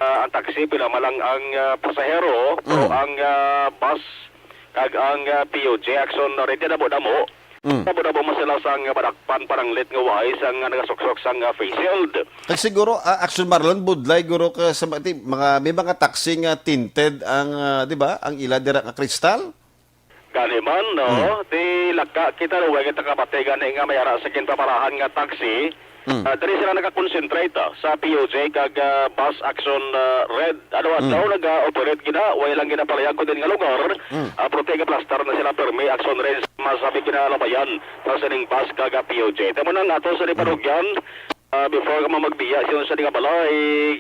Ah, ang taxi pila man lang ang, ah, pasahero, pero Mm. ang, ah, bus Kag ang, ah, P O J Action Red, damo-damo. Mm. Damo-damo man sila sang madakpan, pananglit nga way sang, ah, nagasuksok sang, ah, face shield. Kag siguro, ah, Action Marlon, budlay guro ka sa mga, mga, may mga taxi nga tinted ang, ah, di ba, ang ila dira nga kristal? Gani man, no? Mm. Di laka kita, way kita kabati gani nga may ara sa ginpaparahan nga taxi. Mm. Ah, diri sila naka-concentrate, ah, sa P O J kag, ah, Bus Action, ah, Red. Ano, adlaw Mm. naga-operate gina, way lang ginapalayag ko din nga lugar. Mm. Ah, pero tiga plastar na sila, permi Action Red, masabi ginalabayan sa sining bus kag, ah, P O J. Tamo na nga ato sa Mm. Dipanugyan, ah, before ka mo magbiya, sino sa di nga balay,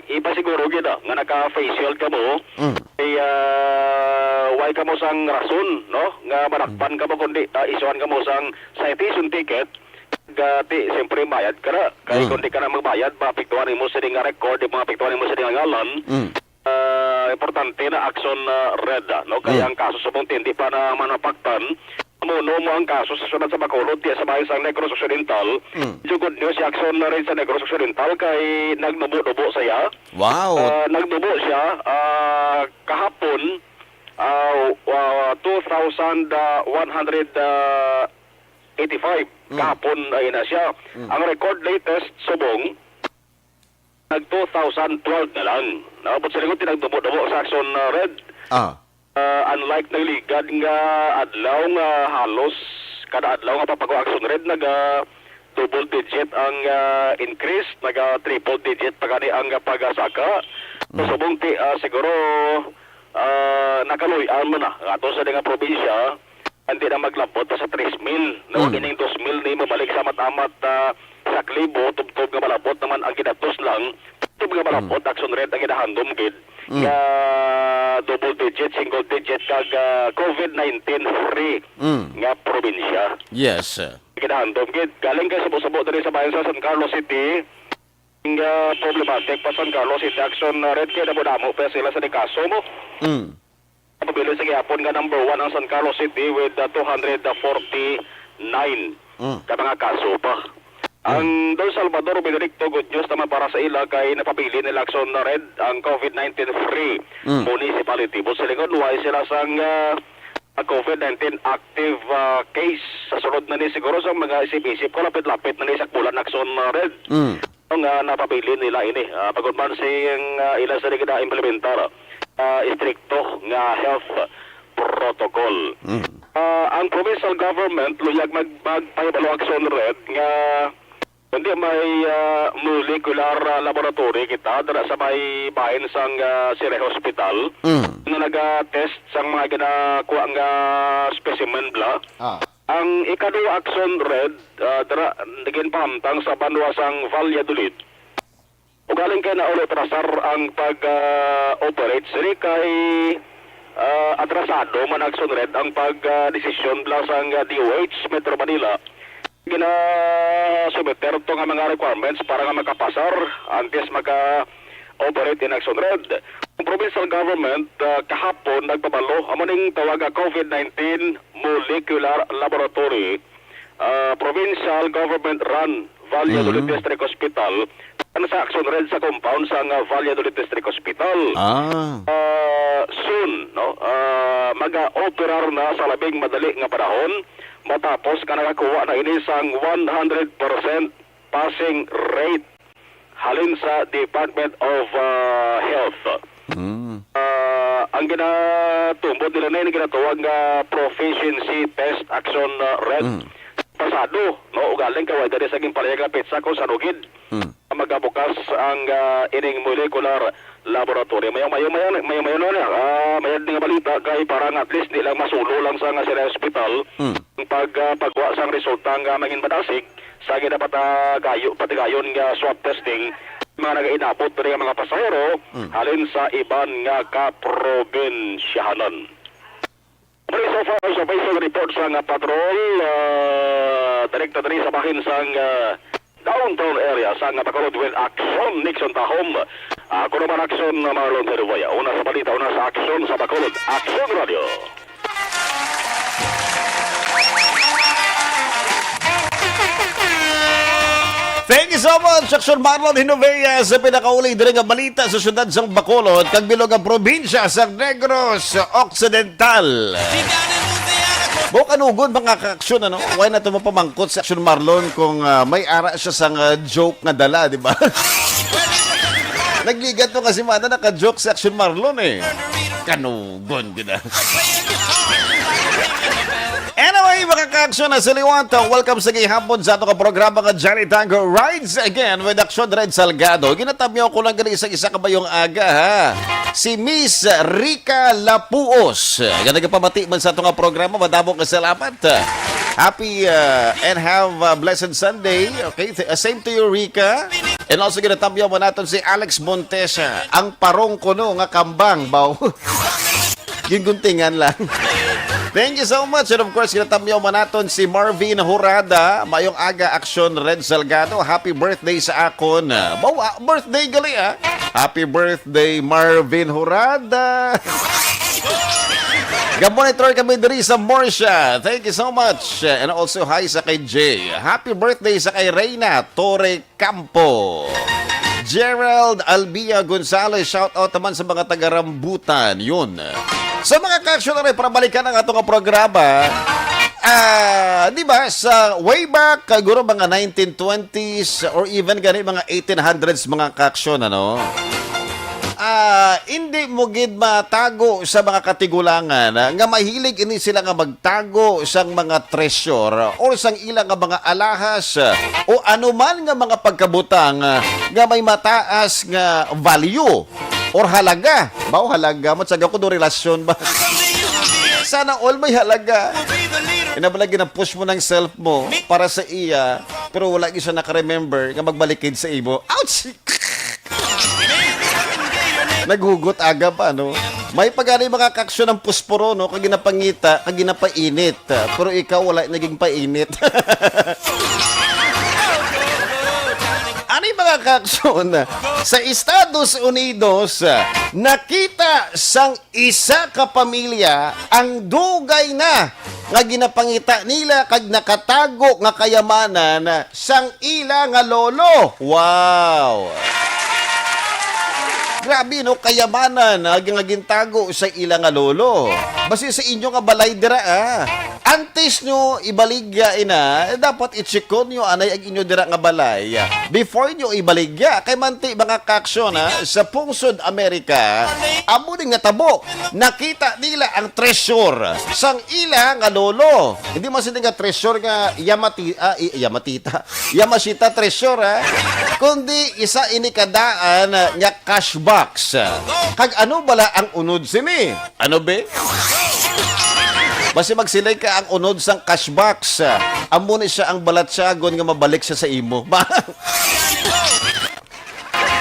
ipasiguro gid, ah, nga naka-face shield ka mo. Mm. Kay, ah, way ka mo sang rason, no? Nga manakpan Mm. ka mo, kundi, ah, isuhan ka mo sang citation ticket. Gati, siyempre, bayad ka na. Kay Mm. kung di ka na magbayad, maapektuhan mo sa nga record, maapektuhan mo sa nga ngalan. Mm. Ah, importante na Action, ah, Red, ah, no? Kay Mm. ang kaso subong tindi pa na manapaktan. Amo no mo ang kaso sa syudad sa Bacolod, diya sa bahin sang Negros Occidental. Mm. Medyo good news si Action Red sa Negros Occidental kay nagnubo-nubo siya. Wow. Ah, nagnubo siya, ah, kahapon, ah, wa-, two thousand one hundred eighty-five. Mm. Kahapon ay na siya. Mm. Ang record latest subong, nag two thousand twelve na lang. Naabot sa lingkod, tinagdubo-dubo sa Action, ah, Red. Ah. Ah, unlike nagligad nga adlaw nga halos kada adlaw nga papagawa Action Red, naga double digit ang, ah, increase, naga triple digit pa gani ang, ah, pagasaka. So, Mm. subong ti, ah, siguro, ah, nakaluy-an mo na. Ato sa nga probinsya, hindi na maglabot pa sa tres mil. No? Mm. Kining dos mil ni mabalik sa amat-amat, ah, sa klibo, tubtob nga malabot naman ang ginatos lang. Tubtob nga malabot, Mm. Action Red ang ginahandom gid. Mm. Nga double digit, single digit, kag, ah, covid nineteen free Mm. nga probinsya. Yes, sir. Ginahandom gid. Galing kay subo-subo diri sa bayan sa San Carlos City. Nga problematic pa San Carlos City, Action Red, kay damo-damo pa sila sa di kaso mo. Mm. Pabilin sa gihapon nga number one ang San Carlos City with, uh, two hundred forty-nine Mm. ka mga kaso pa. Mm. Ang Don Salvador Benedicto, good news naman para sa ila kay napabilin nila Action Red ang covid nineteen free Mm. municipality. Buot silingon, way sila sang, uh, covid nineteen active, uh, case. Sa sulod na ni siguro sa mga isip-isip ko, lapit-lapit na ni sa bulan Action Red. Mm. Nga napabilin nila ini. Ah, bangod man sing, ah, ila sa gina-implementar, ah, istrikto nga health protocol. Mm. Ah, ang provincial government luyag mag-, magpahibalo Action Red nga kundi may, ah, molecular, ah, laboratory kita dira sa may bahin sang, ah, Sireh Hospital Mm. nga naga-test sang mga ginakuha nga specimen bla. Ah. Ang ikaduha Action Red, ah, dira, ginpahamtang sa banwa sang Valladolid. Ugaling kay naulo trasar ang pag, ah, operate sini kay, ah, atrasado man Action Red ang pag, ah, desisyon bla sang, ah, D O H Metro Manila. Ginasubmiter to nga mga requirements para nga makapasar antes maka-operate in Action Red. Ang provincial government, ah, kahapon nagpabalo amo ning tawag nga covid nineteen molecular laboratory, ah, provincial government run Valladolid Mm. District Hospital, ano sa Action Red sa compound sa nga Valladolid District Hospital. Ah. Ah, soon, no? Ah, maga-operar na sa labing madali nga panahon matapos nga nakakuha na ini sang one hundred percent passing rate halin sa Department of, ah, Health. Mm. Ah, ang ginatumbod nila na yung ginatawag nga proficiency test Action, ah, Red. Mm. Pasado, no? Ugaling kaway dali sa ginpalayag nga petsa kung sa Rugid. Mm. Magabukas ang, ah, ining molecular laboratory. Mayo, mayo, mayo, mayo, mayo na, ah, mayad nga balita kay para nga at least di lang masulo lang sa nga sila hospital Mm. ang pag, ah, pagwa sang resulta nga mangin madasig sa ginapatagayo, patigayon nga swab testing mga nagainabot diri nga mga pasahero Mm. halin sa iban nga kaprobinsyahanan. Muli so far sa official report sa nga patrol, ah, direkta diri sa bahin sang, ah, downtown area sa nga Bacolod with Action Nixon Tahom. Ako naman Action Marlon Herboya. Una sa balita, una sa Action sa Bacolod. Action Radio. Thank you so much, Action Marlon Hinovea, sa pinakauli diri nga balita sa siyudad sang Bacolod kag bilog nga probinsya sa Negros Occidental. Mo kanugon, mga ka-aksyon, ano? Why na to mapamangkot si Aksyon Marlon kung, ah, may ara siya sang, ah, joke nga dala, di ba? Nagligat to kasi, mana, naka-joke si Aksyon Marlon, eh. Kanugon, gina. Anyway, mga ka-aksyon, na sa liwat, uh, welcome sa gihapon sa ato nga programa nga Johnny Tango Rides Again with Aksyon Red Salgado. Ginatamyaw ko lang gali sa isa ka bayong aga, ha. Si Miss Rica Lapuos, nga nagapamati man sa ato nga programa, madamo nga salamat. Happy, uh, and have a blessed Sunday. Okay, th- uh, same to you, Rica. And also, ginatamyaw mo naton si Alex Montesa, ang parong kuno nga kambang, baw. Ginguntingan lang. Thank you so much. And of course, ginatamyaw man naton si Marvin Horada. Mayong aga, Aksyon Red Salgado. Happy birthday sa akon. Bawa, birthday gali, ah. Happy birthday, Marvin Horada. Gabon, ito kami diri sa Morsha. Thank you so much. And also, hi sa kay Jay. Happy birthday sa kay Reyna Torre Campo. Gerald Albia Gonzalez, shout out naman sa mga taga Rambutan. Yun. Sa mga ka-aksyon na rin, para balikan ang ato nga programa, ah, di ba, sa way back, siguro mga nineteen twenties or even gani mga eighteen hundreds, mga ka-aksyon, ano? Ah, hindi mo gid matago sa mga katigulangan, ah, nga mahilig ini sila nga magtago sang mga treasure or sang ila nga mga alahas, ah, o anuman nga mga pagkabutang, ah, nga may mataas nga value or halaga. Baw halaga, matsaga ko do relasyon ba? Sana all may halaga. Ina ba lagi na-push mo ng self mo para sa iya, pero wala gyud siya naka-remember nga magbalikid sa imo. Ouch! Naghugot aga pa, no? May pagani mga ka-aksyon ang pusporo, no? Kag ginapangita, kag ginapainit. Pero ikaw, wala naging painit. Ani mga ka-aksyon, sa Estados Unidos, nakita sang isa ka pamilya ang dugay na nga ginapangita nila kag nakatago nga kayamanan sang ila nga lolo. Wow! Grabe, no? Kayamanan, ah, nga gintago sa ila nga lolo. Basi sa inyo nga balay dira, ah. Antes nyo ibaligya ina, dapat i-check nyo anay ang inyo dira nga balay before nyo ibaligya. Kay manti, mga ka-aksyon, ah, sa pungsod Amerika, amo ni nga tabo. Nakita nila ang treasure sang ila nga lolo. Hindi man sila nga treasure nga Yamati-, ah, i-, Yamatita. Yamashita treasure, ha? Kundi isa ini ka daan nga cash box. Kag ano bala ang unod sini? Ano, be? Basi magsilay ka ang unod sang cash box. Amo ni siya ang balatyagon nga mabalik siya sa imo.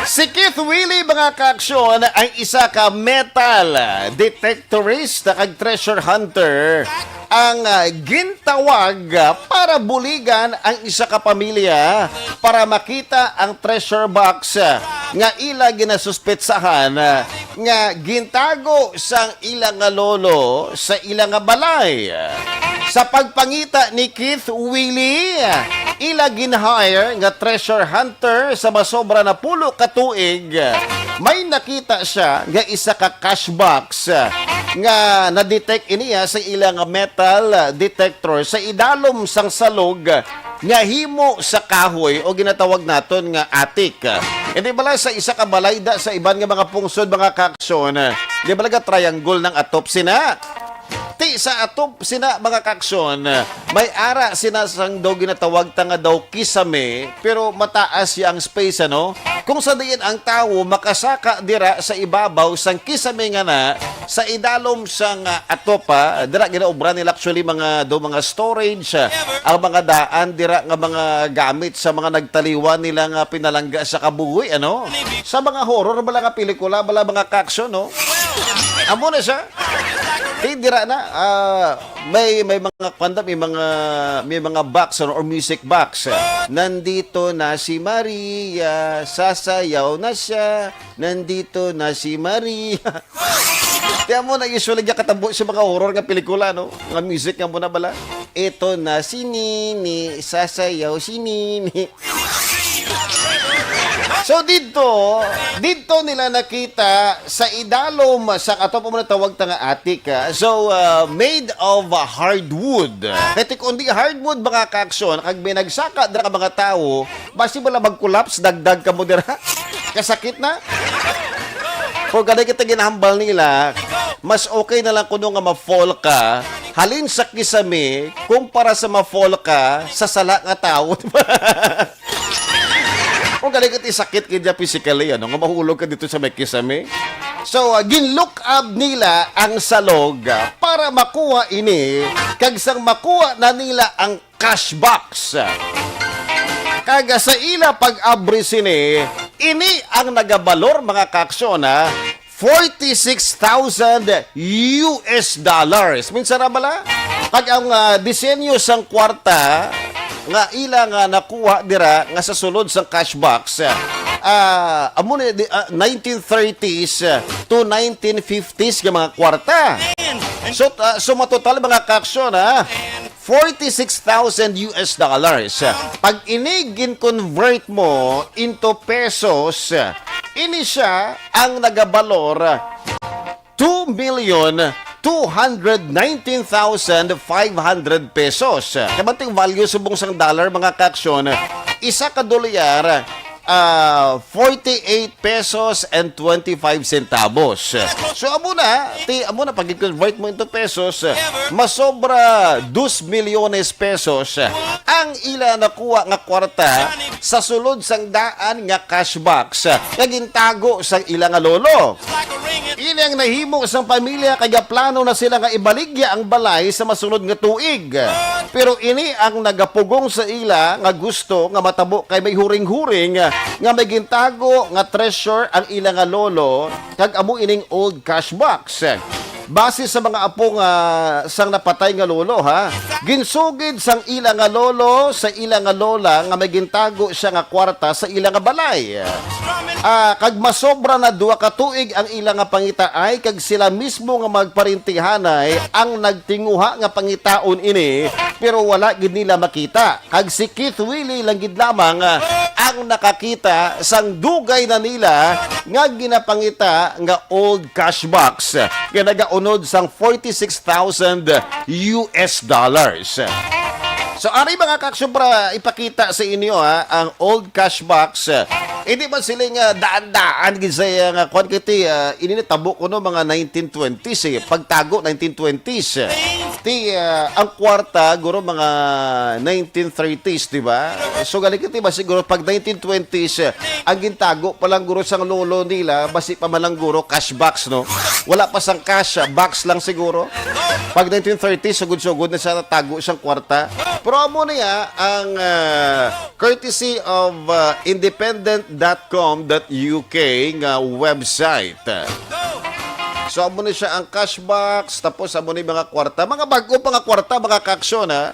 Si Keith Willie, mga ka-aksyon, ang isa ka metal detectorist kag treasure hunter ang, ah, gintawag, ah, para buligan ang isa ka pamilya para makita ang treasure box, ah, nga ila ginasuspetsahan, ah, nga gintago sang ila nga lolo sa ila nga balay. Sa pagpangita ni Keith Willie, ila gin-hire nga treasure hunter sa masobra na pulo ka tuig, may nakita siya nga isa ka cash box nga na-detect iniya sa ila nga metal detector sa idalom sang salog nga himo sa kahoy o ginatawag naton nga attic. Hindi bala sa isa ka balay da sa iban nga mga pungsod, mga ka-aksyon, di bala nga triangle nang atop sina? Ti sa atop sina, mga ka-aksyon, may ara sina sang daw ginatawag ta nga daw kisame, pero mataas ya ang space, ano? Kung sa diin ang tawo makasaka dira sa ibabaw sang kisame nga na, sa idalom sang, ah, atop, ah, dira ginaobra nila actually mga do mga storage, ah, ang mga daan dira nga mga gamit sa mga nagtaliwan nila nga pinalangga sa kabuhi, ano? Sa mga horror bala nga pelikula, bala mga ka-aksyon, no? Amo na siya. Ti dira na, ah, may, may mga kwanda, may mga, may mga box, ano, or music box. Nandito na si Maria, sasayaw na siya. Nandito na si Maria. Ti amo na usually nga katabo sa mga horror nga pelikula, no? Nga music nga mo na bala. Ito na si Nini, sasayaw si Nini. So dito, dito nila nakita sa idalom sa ato pa man tawag ta nga attic, ah. So, ah, made of hardwood. Kay ti kundi hardwood, mga kaaksyon, kag may nagsaka dira ka mga tawo, basi bala mag-collapse, dagdag ka mo dira. Kasakit na. Kung gani kita ginahambal nila, mas okay na lang kuno nga ma-fall ka halin sa kisame kumpara sa ma-fall ka sa sala nga tawo, di ba? Kung gani ka ti sakit kaya physically, ano, nga mahulog ka dito sa may kisame. So, ah, ginlook up nila ang salog, ah, para makuha ini, kag sang makuha na nila ang cash box. Kag sa ila pag-abri sini, ini ang nagabalor, mga kaaksyon, ha, forty-six thousand U S dollars. Minsan na bala? Kag ang, ah, disenyo sang kwarta nga ila nga nakuha dira nga sa sulod sang cash box, ah, amo ni, di, ah, nineteen thirties to nineteen fifties nga mga kwarta. So, ah, so matotal, mga kaaksyon, ha, forty-six thousand U S dollars. Pag ini gin-convert mo into pesos, ini siya ang nagabalor two million two hundred nineteen thousand five hundred pesos. Kabanting value subong sang dollar, mga kaaksyon, isa ka dolyar, ah, forty-eight pesos and twenty-five centavos. So, amo na, ti, amo na, pag i-convert mo into pesos, masobra dos milyones pesos ang ila nakuha nga kwarta sa sulod sang daan nga cash box nga gintago sang ila nga lolo. Ini ang nahimo sang pamilya kay gaplano na sila nga ibaligya ang balay sa masunod nga tuig. Pero ini ang nagapugong sa ila nga gusto nga matabo kay may huring-huring nga may gintago nga treasure ang ila nga lolo, kag amo ining old cash box. Base sa mga apo nga sang napatay nga lolo, ha, ginsugid sang ila nga lolo sa ila nga lola nga may gintago siya nga kwarta sa ila nga balay. Ah, kag masobra na duha ka tuig ang ila nga pangitaay, kag sila mismo nga magparintihanay ang nagtinguha nga pangitaon ini, pero wala gid nila makita. Kag si Keith Willie lang gid lamang, ah, ang nakakita sang dugay na nila nga ginapangita nga old cash box nga nagaunod sang forty-six thousand U S dollars. So, ari, mga kaaksyon, para ipakita sa inyo, ha, ang old cash box. Hindi man sila nga daan-daan gid sa iya nga kwan, kay ti, ah, ini natabo kuno mga nineteen twenties, eh. Pagtago, nineteen twenties. Ti, ah, ang kwarta, guro, mga nineteen thirties, di ba? So, gali ka, ti ba, siguro pag nineteen twenties, eh, ang gintago pa lang, guro, sang lolo nila, basi pa man lang, guro, cash box, no? Wala pa sang cash, ah, box lang siguro. Pag nineteen thirties, sugod-sugod na sa tago sang kwarta. Pero amo niya ang, ah, courtesy of, ah, independent dot com dot U K nga website. So, amo ni siya ang cash box, tapos amo ni mga kwarta. Mga bag-o pa nga kwarta, mga kaaksyon, ha?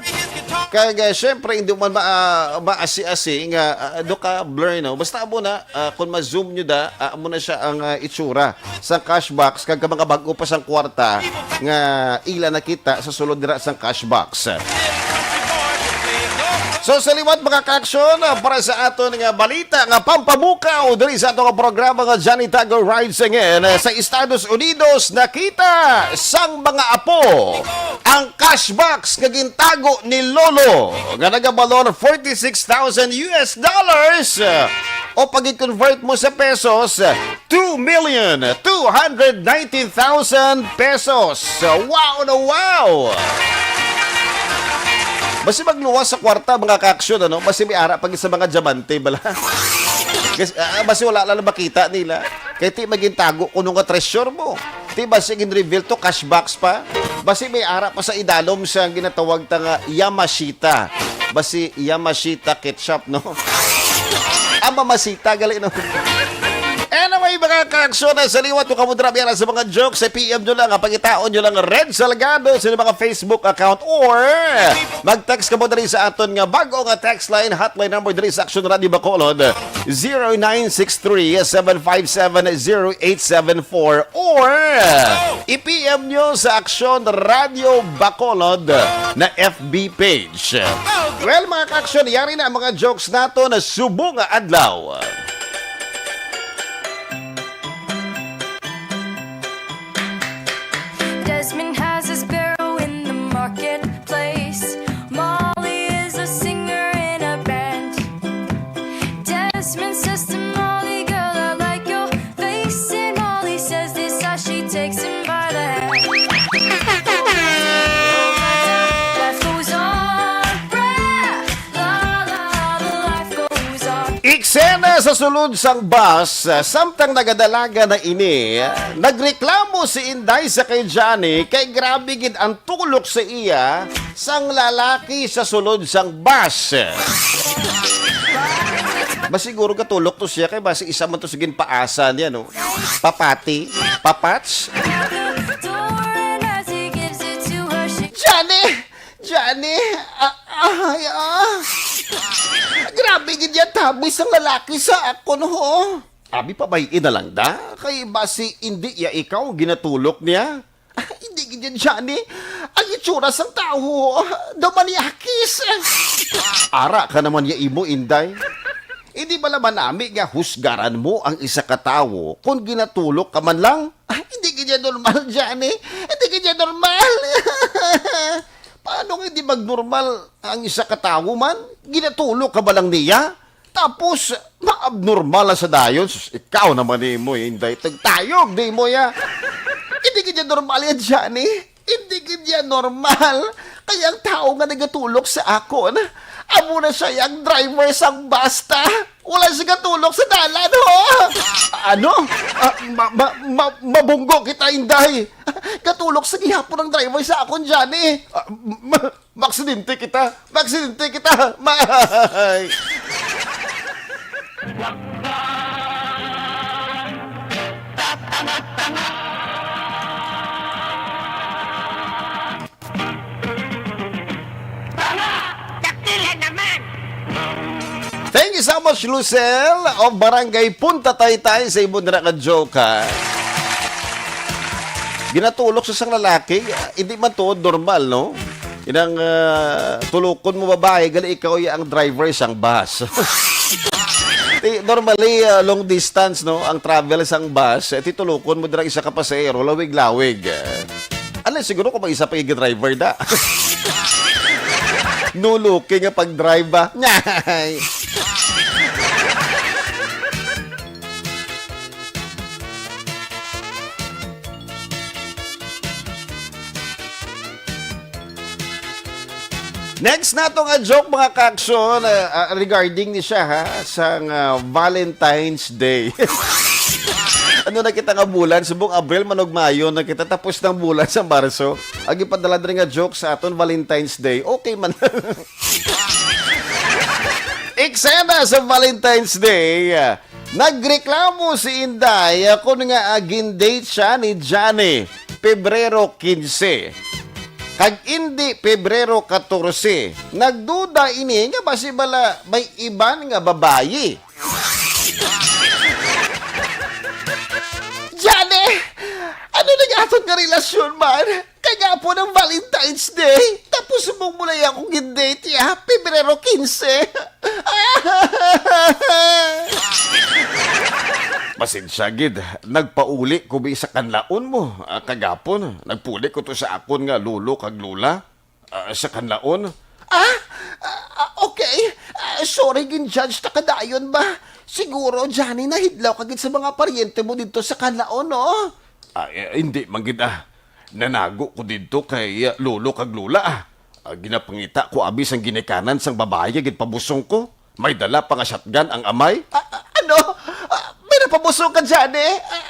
Kaya, nga, syempre, hindi man ma, ah, maasi-asi nga, ah, ano ka, blur, no? Basta amo na, ah, kung ma-zoom nyo da, ah, amo na siya ang, ah, itsura sa cash box, kag mga bag-o pa sang kwarta nga ila nakita sa sulod dira sang cash box. So, sa liwat, mga kaaksyon, para sa aton nga balita nga pampabukaw diri sa aton nga programa nga Johnny Tago Rides Again, sa Estados Unidos, nakita sang mga apo ang cash box nga gintago ni Lolo nga nagabalor forty-six thousand U S dollars, o pag-convert mo sa pesos, two million two hundred nineteen thousand pesos. Wow na wow! Basi magluwas sa kwarta, mga kaaksyon, ano? Basi may ara pa gid sa mga diamante, bala. Kasi, ah, basi wala lang makita nila. Kay ti magintago kuno nga treasure mo. Ti basi gin-reveal to cash box pa. Basi may ara pa sa idalom sa ginatawag ta nga Yamashita. Basi Yamashita ketchup, no? Ang mamasita, gali, no? Anyway, mga kaaksyon, sa liwat ko kamo dira, biya na sa mga jokes, sa P M nyo lang, ah, pangitaon nyo lang Red Salgado sa inyong mga Facebook account, or mag-text kamo diri sa aton nga bag-o nga text line, hotline number diri sa Action Radio Bacolod, zero nine six three, seven five seven, zero eight seven four, or i-P M nyo sa Action Radio Bacolod na F B page. Well, mga kaaksyon, yari na ang mga jokes nato na subong nga adlaw. Sa sulod sang bus, samtang nagadalagan na ini, nagreklamo si Inday sa kay Johnny kay grabe gid ang tulok sa iya sang lalaki sa sulod sang bus. Masiguro gatulok to siya kay basi isa man to sa ginpaasa niya, no? Papati, papats. Johnny! Johnny! Ah, ay, ah. Grabe gid yan, tabi sang lalaki sa akon, ho. Abi, pabay-i na lang da. Kay basi indi ya ikaw ginatulok niya. Ah, hindi gid yan, Johnny. Ang itsura sang tawo, daw maniakis. Ara ka naman ya imo, Inday. Hindi bala manami nga husgaran mo ang isa ka tawo kung ginatulok ka man lang? Ah, hindi gid yan normal, Johnny. Hindi gid yan normal. Paano nga hindi magnormal ang isa ka tawo man? Ginatulok ka ba lang niya? Tapos, maabnormal na sa dayon. Sus, ikaw naman ni mo, Inday. Tagtayog, di mo ya. Hindi gid yan normal yan, Johnny. Hindi gid yan normal. Kaya ang tao nga nagatulok sa akon, amo na siya ang driver sang basta. Wala siya gatulok sa dalan, ho? Ano? Ah, ma, ma, ma, mabunggo kita, Inday. Gatulok sa gihapon ang driver sa akon, Johnny. Ah, ma, Maaksidente kita! Maaksidente kita! May! Tanga! Dakila naman! Thank you so much, Lucel of Barangay Punta Taytay, sa imo dira ka joke, ha? Ginatulok sa isang lalaki, ah, hindi man tuod normal, no? Inang, ah, tulukon mo babae, gali ikaw ya ang driver sang bus. Ti, normally, ah, long distance, no? Ang travel sang bus, eh, ti tulukon mo dira isa ka pasahero, lawig-lawig. Ah, ano siguro kung may isa pa yung driver da? No looking nga pag-drive ba? Nyay! Next nato nga joke, mga ka-aksyon, ah, ah, regarding ni siya, ha, sang, ah, Valentine's Day. Ano na kita nga bulan? Subong Abril, manugmayo na kita. Tapos ng bulan sa Marso. Ang ipadala diri nga joke sa aton, Valentine's Day. Okay man. Eksena sa Valentine's Day. Nagreklamo si Inday, ah, kun nga, ah, gin-date siya ni Johnny, Pebrero quince. Kag indi Pebrero catorce. Nagduda ini nga basi bala may iban nga babayi. Johnny! Ano nang aton nga relasyon, man? Kagapon ang Valentine's Day, tapos subong mo na ako gin-date, ya, Pebrero quince. Pasensya gid, nagpauli ko bi sa kanlaon mo, ah, kagapon. Nagpauli ko to sa akon nga lolo kag lola, ah, sa kanlaon. Ah? Ah, ah, okay. Ah, sorry, gin-judge ta ka dayon ba? Siguro, Johnny, nahidlaw ka gid sa mga paryente mo didto sa kanlaon, no? Ah, eh, hindi man gid, ah. Nanago ko didto kay, ah, lolo kag lola, ah. Ah, ginapangita ko abi sang ginikanan sang babayi nga ginpabusong ko. May dala pa nga shotgun ang amay. Ah, ah, ano? Ah, may napabusong ka, Johnny? Ah,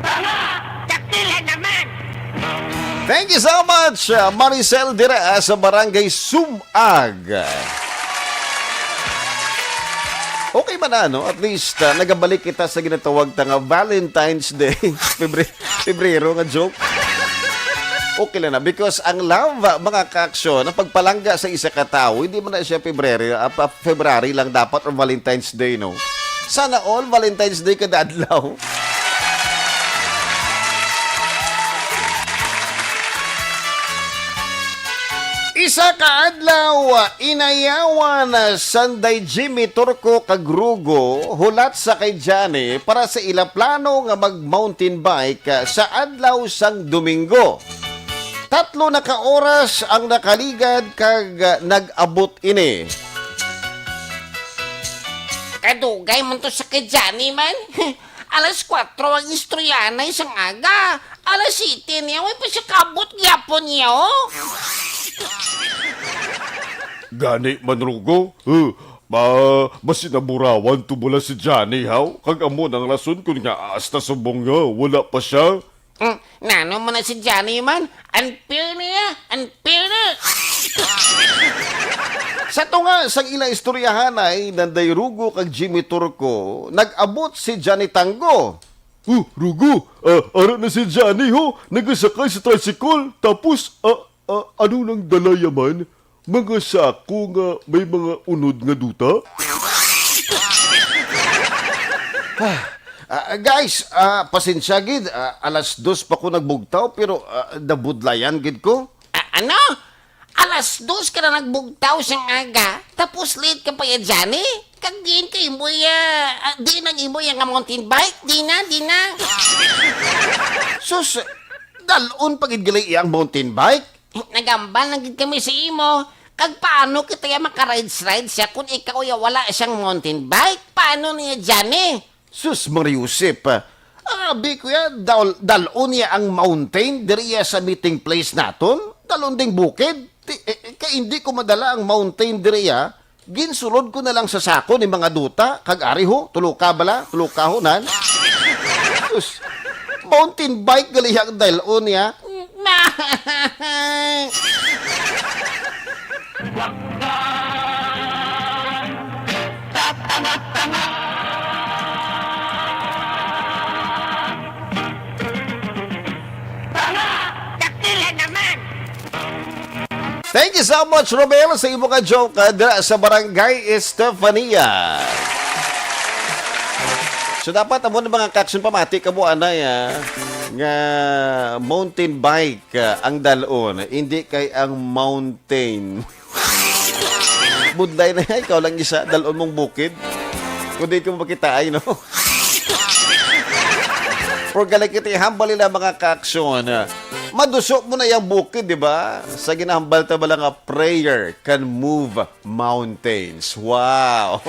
Tanga! Dakila naman! Thank you so much, uh, Maricel dira, uh, sa Barangay Sumag. Okay man na, no? At least, uh, nagabalik kita sa ginatawag ta nga Valentine's Day. Pebre-, Pebrero nga joke. Okay lang na. Because ang love, uh, mga ka-aksyon, ang pagpalangga sa isa ka tawo, hindi man na siya Pebrero, uh, pa-, February lang dapat or Valentine's Day, no? Sana all Valentine's Day kada adlaw. Isa ka adlaw, inayawan Sanday Jimmy, Turco kag Rugo hulat sa kay Johnny para sa ila plano nga mag-mountain bike sa adlaw sang Domingo. Tatlo na ka oras ang nakaligad kag nag-abot ini. Kadugay man to sa kay Johnny man. Alas kuwatro ang istoryahanay sang aga. Alas siyete niya, way pa siya kaabot gyapon niya, oh. Gani man, Rugo. Huh, ba, basi naburawan to bala si Johnny, haw? Kag amo nang rason kun nga hasta subong nga wala pa siya. Hmm, nano man na si Johnny man? Unfair niya! Unfair na! Sa tunga sang ila istoryahanay, Nanday Rugo kag Jimmy Turco, nag-abot si Johnny Tango. Oh, Rugo, ah, ara na si Johnny, ho, nagasakay sa tricycle. Tapos, ah, ah, ano nang dala ya man? Mga sako nga may mga unod nga duta? Ah, ah, guys, ah, pasensya gid, ah, alas dos pa ko nagbugtaw, pero, ah, nabudlayan gid ko. Ah, ano? Alas dos ka na nagbugtaw sang aga, tapos late ka pa ya, Johnny? Kag diin ka imo ya, ah, diin ang imo ya nga mountain bike? Di na, di na. Sus, dalon pa gid gali iya ang mountain bike? Nagambal na gid kami sa imo. Kag paano kita ya makarides-rides siya kung ikaw ya wala siyang mountain bike? Paano niya, Johnny? Sus, Maria Josep, ah, abi ko ya, dal-, dalon niya ang mountain diri ya sa meeting place naton. Dalon ding bukid. Ti-, eh, eh, kay hindi ko madala ang mountain diri ya. Ginsulod ko na lang sa sako ni mga duta, kag ari ho, tulo ka bala, tulo ka ho nan. Sus, mountain bike gali ang dalon niya. Tanga! Dakila naman! Thank you so much, Romel, sa imo nga joke, ah, dira sa Barangay Estefania. So, dapat amo na, mga kaakson, pamati kamo anay, ah, nga mountain bike, ah, ang dalon, hindi kay ang mountain. Budlay na, ikaw lang isa, dalon mong bukid. Kung di ka mo makitaay, no? For galing kita, hambal nila, mga kaakson. Maduso mo na yung bukid, di ba? Sa ginahambal ta bala nga prayer can move mountains. Wow!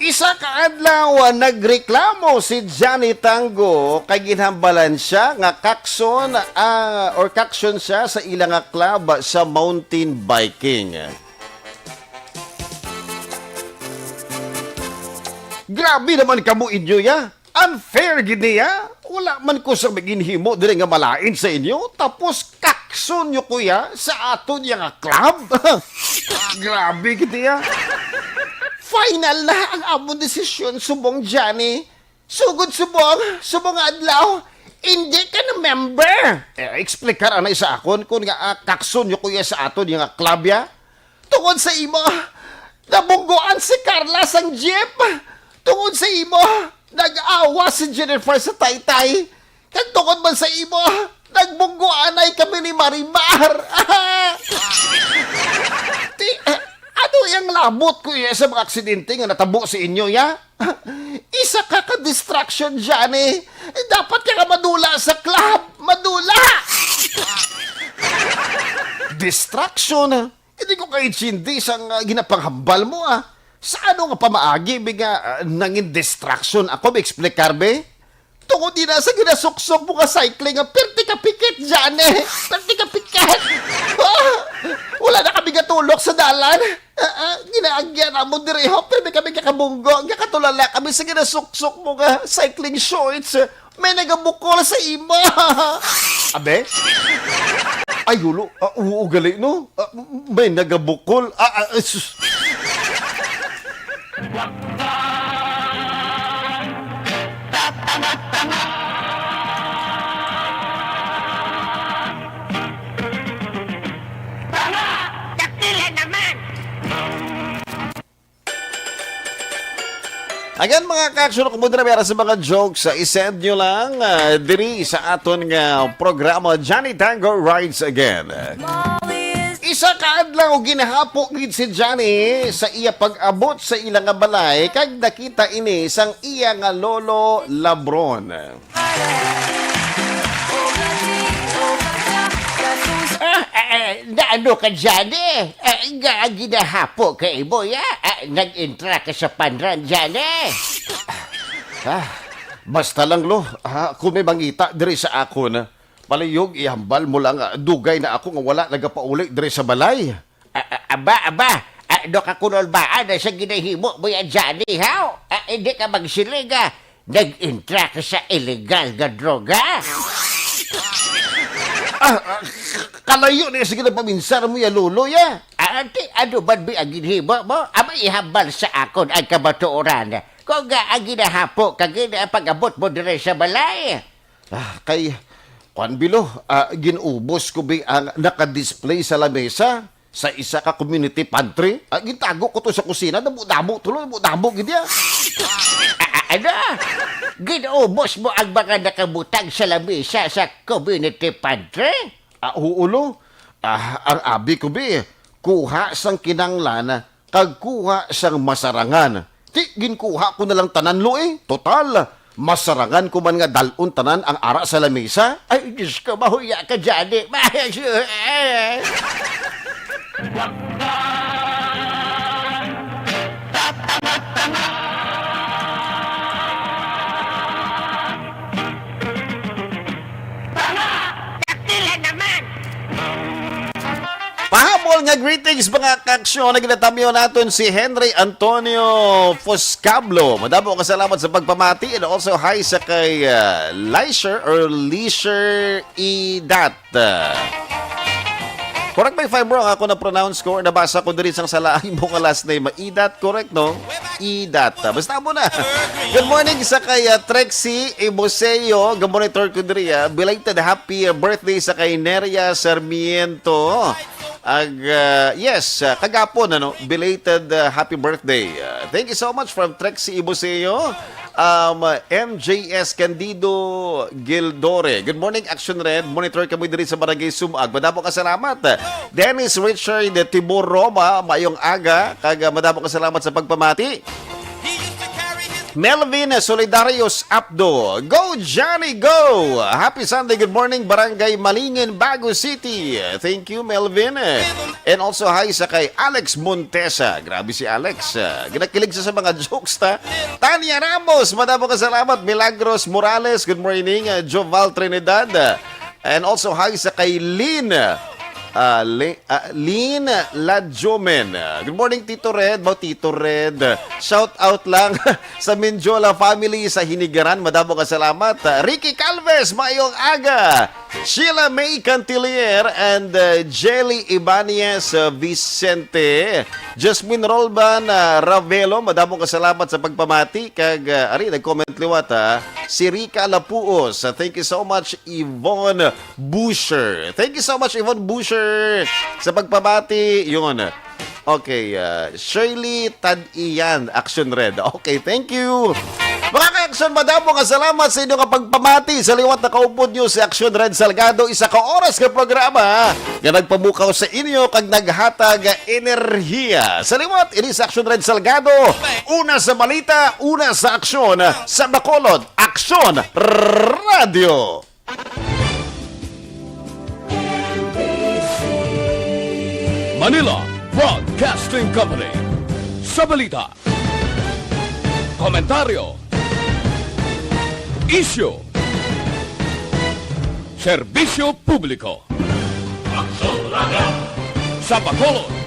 Isa ka adlaw, nagreklamo si Johnny Tango kay ginhambalan siya nga kakson, ah, or kakson siya sa ila nga club sa mountain biking. Grabe naman kamo inyo, ya. Unfair gid niya. Wala man ko sa maginhimo diri nga malain sa inyo, tapos kakson nyo ko ya sa aton ya nga club. Grabe gid niya. Final na ang amon desisyon, subong Johnny. Sugod subong, subong nga adlaw, hindi ka na member. Eh, explicar anay sa akon kung nga, ah, kakson nyo ko ya sa aton ya nga club ya. Tungod sa imo, nabungguan si Carla sang jeep. Tungod sa imo, nag-awa si Jennifer sa taytay. Kag tungod man sa imo, nagbungguanay kami ni Marimar. Ti, eh, ano yang labot ko iya sa mga aksidente nga natabo sa inyo, ya? Isa ka ka distraction, Johnny. Dapat ka ka madula sa club. Madula! Distraction? Hindi ko kaintindi sang, ah, ginapanghambal mo, ah. Sa ano nga pamaagi, bi nga, ah, nangin distraction ako, bi, explicar, bi? Tungod din na sa ginasuksok mo nga cycling, ah, perti ka pikit, Johnny. Perti ka pikit. Ah, wala na kami gatulok sa dalan. Ah, ah, ginaagyan na mo diri, ho. Perti kami kakabunggo. Gakatulala kami sa ginasuksok mo nga cycling shorts. May nagabukol sa imo. Abe? Ay, hulo. Ah, oo, gali, no? Ah, may nagabukol. Ah, ah, ah, sus. Tanga! Dakila naman! Again, mga ka-action, kung muna na meron sa mga jokes, ah, i-send nyo lang, ah, diri sa aton nga programa, Johnny Tango Rides Again. Isa ka adlaw, ginahapo gid si Johnny sa iya pag-abot sa ila nga balay, kag nakita ini sang iya nga lolo Labron. Ah, ah, Eh, naano ka, Johnny? Eh, nga ang ginahapo ka imo, ya? Eh, nag-intra ka sa panran, Johnny? Ah, basta lang, Lo. Ah, kung may mangita diri sa akon, palihog ihambal mo lang, ah, dugay na ako nga wala nagapauli diri sa balay. Ah, ah, aba, aba, ah, do ka kunol ba, ah, na sa ginahimo mo yan, Johnny, haw? Ah, hindi ka magsiling, ah, nag-intra ka sa illegal nga droga? Ah, ah, kalayo na yung sige na paminsar mo ya, Lolo, ya. Ah, ante, ano man ba ang ginhimo mo? Ama, ihambal sa akon ang kamatuoran. Kung nga ang ginahapo ka gid ang pag-abot mo dire sa balay. Ah, kay, kwan bilo, ah, ginubos ko bi ang nakadisplay sa lamesa sa isa ka community pantry. Ah, gintago ko to sa kusina, damo-damo tulo, damo-damo gid ya. Ah, ah, ano? Ginubos mo ang mga nakabutang sa lamesa sa community pantry? Ah, huulo. Ah, ang abi ko bi, kuha sang kinanglan kag kuha sang masarangan. Ti, ginkuha ko na lang tanan, Lo, eh. Total, masarangan ko man nga dalon tanan ang ara sa lamesa. Ay, Diyos ko, mahuya ka, Johnny. Tanga! Dakila naman! Pahabol nga greetings, mga kaaksyon, na ginatamyo naton si Henry Antonio Foscablo. Madamo ka salamat sa pagpamati, and also hi sa kay, ah, Leisure or Leisure Idat. Correct me if I'm wrong, ako na pronounce ko or nabasa ko diri sang sala ang imo nga last name. Idat, correct, no? Idat. Basta mo na. Good morning sa kay, ah, Trexie Iboseo. Ga-monitor ko diri, ah. Belated happy, ah, birthday sa kay Neria Sarmiento. Ag, ah, yes, ah, kagapon, ano, belated, ah, happy birthday. Ah, thank you so much from Trexie Iboseo. Um, M J S Candido Gildore. Good morning, Action Red. Monitor kami diri sa Barangay Sumag. Madamo ka salamat. Dennis Richard Tibor Roma, maayong aga. Kag, ah, madamo ka salamat sa pagpamati. Melvin Solidarios Apdo. Go, Johnny, go! Happy Sunday. Good morning, Barangay Malingin, Bago City. Thank you, Melvin. And also, hi sa kay Alex Montesa. Grabe si Alex. Ah, ginakilig siya sa mga jokes, ta. Tanya Ramos, madamo ka salamat. Milagros Morales, good morning. Ah, Joval Trinidad. Ah, and also, hi sa kay Lynn. Ah, Li-, ah, Lynn Ladjomen. Ah, good morning, Tito Red. Ba, Tito Red. Shout out lang sa Mendiola family sa Hinigaran. Madamo ka salamat. Ah, Ricky Calves, maayong aga. Sheila May Cantilier and, uh, Jelly Ibanez, uh, Vicente. Jasmine Rolban, uh, Ravelo, madamo ka salamat sa pagpamati. Kag, uh, ari, nag-comment liwat, ha. Si Rica Lapuos, uh, thank you so much, Yvonne Busher. Thank you so much, Yvonne Busher, sa pagpamati. Yun. Okay, uh, Shirley Tad-, Iyan, Action Red. Okay, thank you. Mga ka-Action, madamo nga salamat sa inyo nga pagpamati sa liwat na kaupod nyo si Action Red Salgado, isa ka oras nga programa nga nagpamukaw sa inyo kag naghatag enerhiya. Sa liwat, ini si Action Red Salgado, una sa balita, una sa aksyon, sa Bacolod, Action Radio. Manila Broadcasting Company. Sa balita, komentaryo, isyu, serbisyo publiko. Sa Bacolod,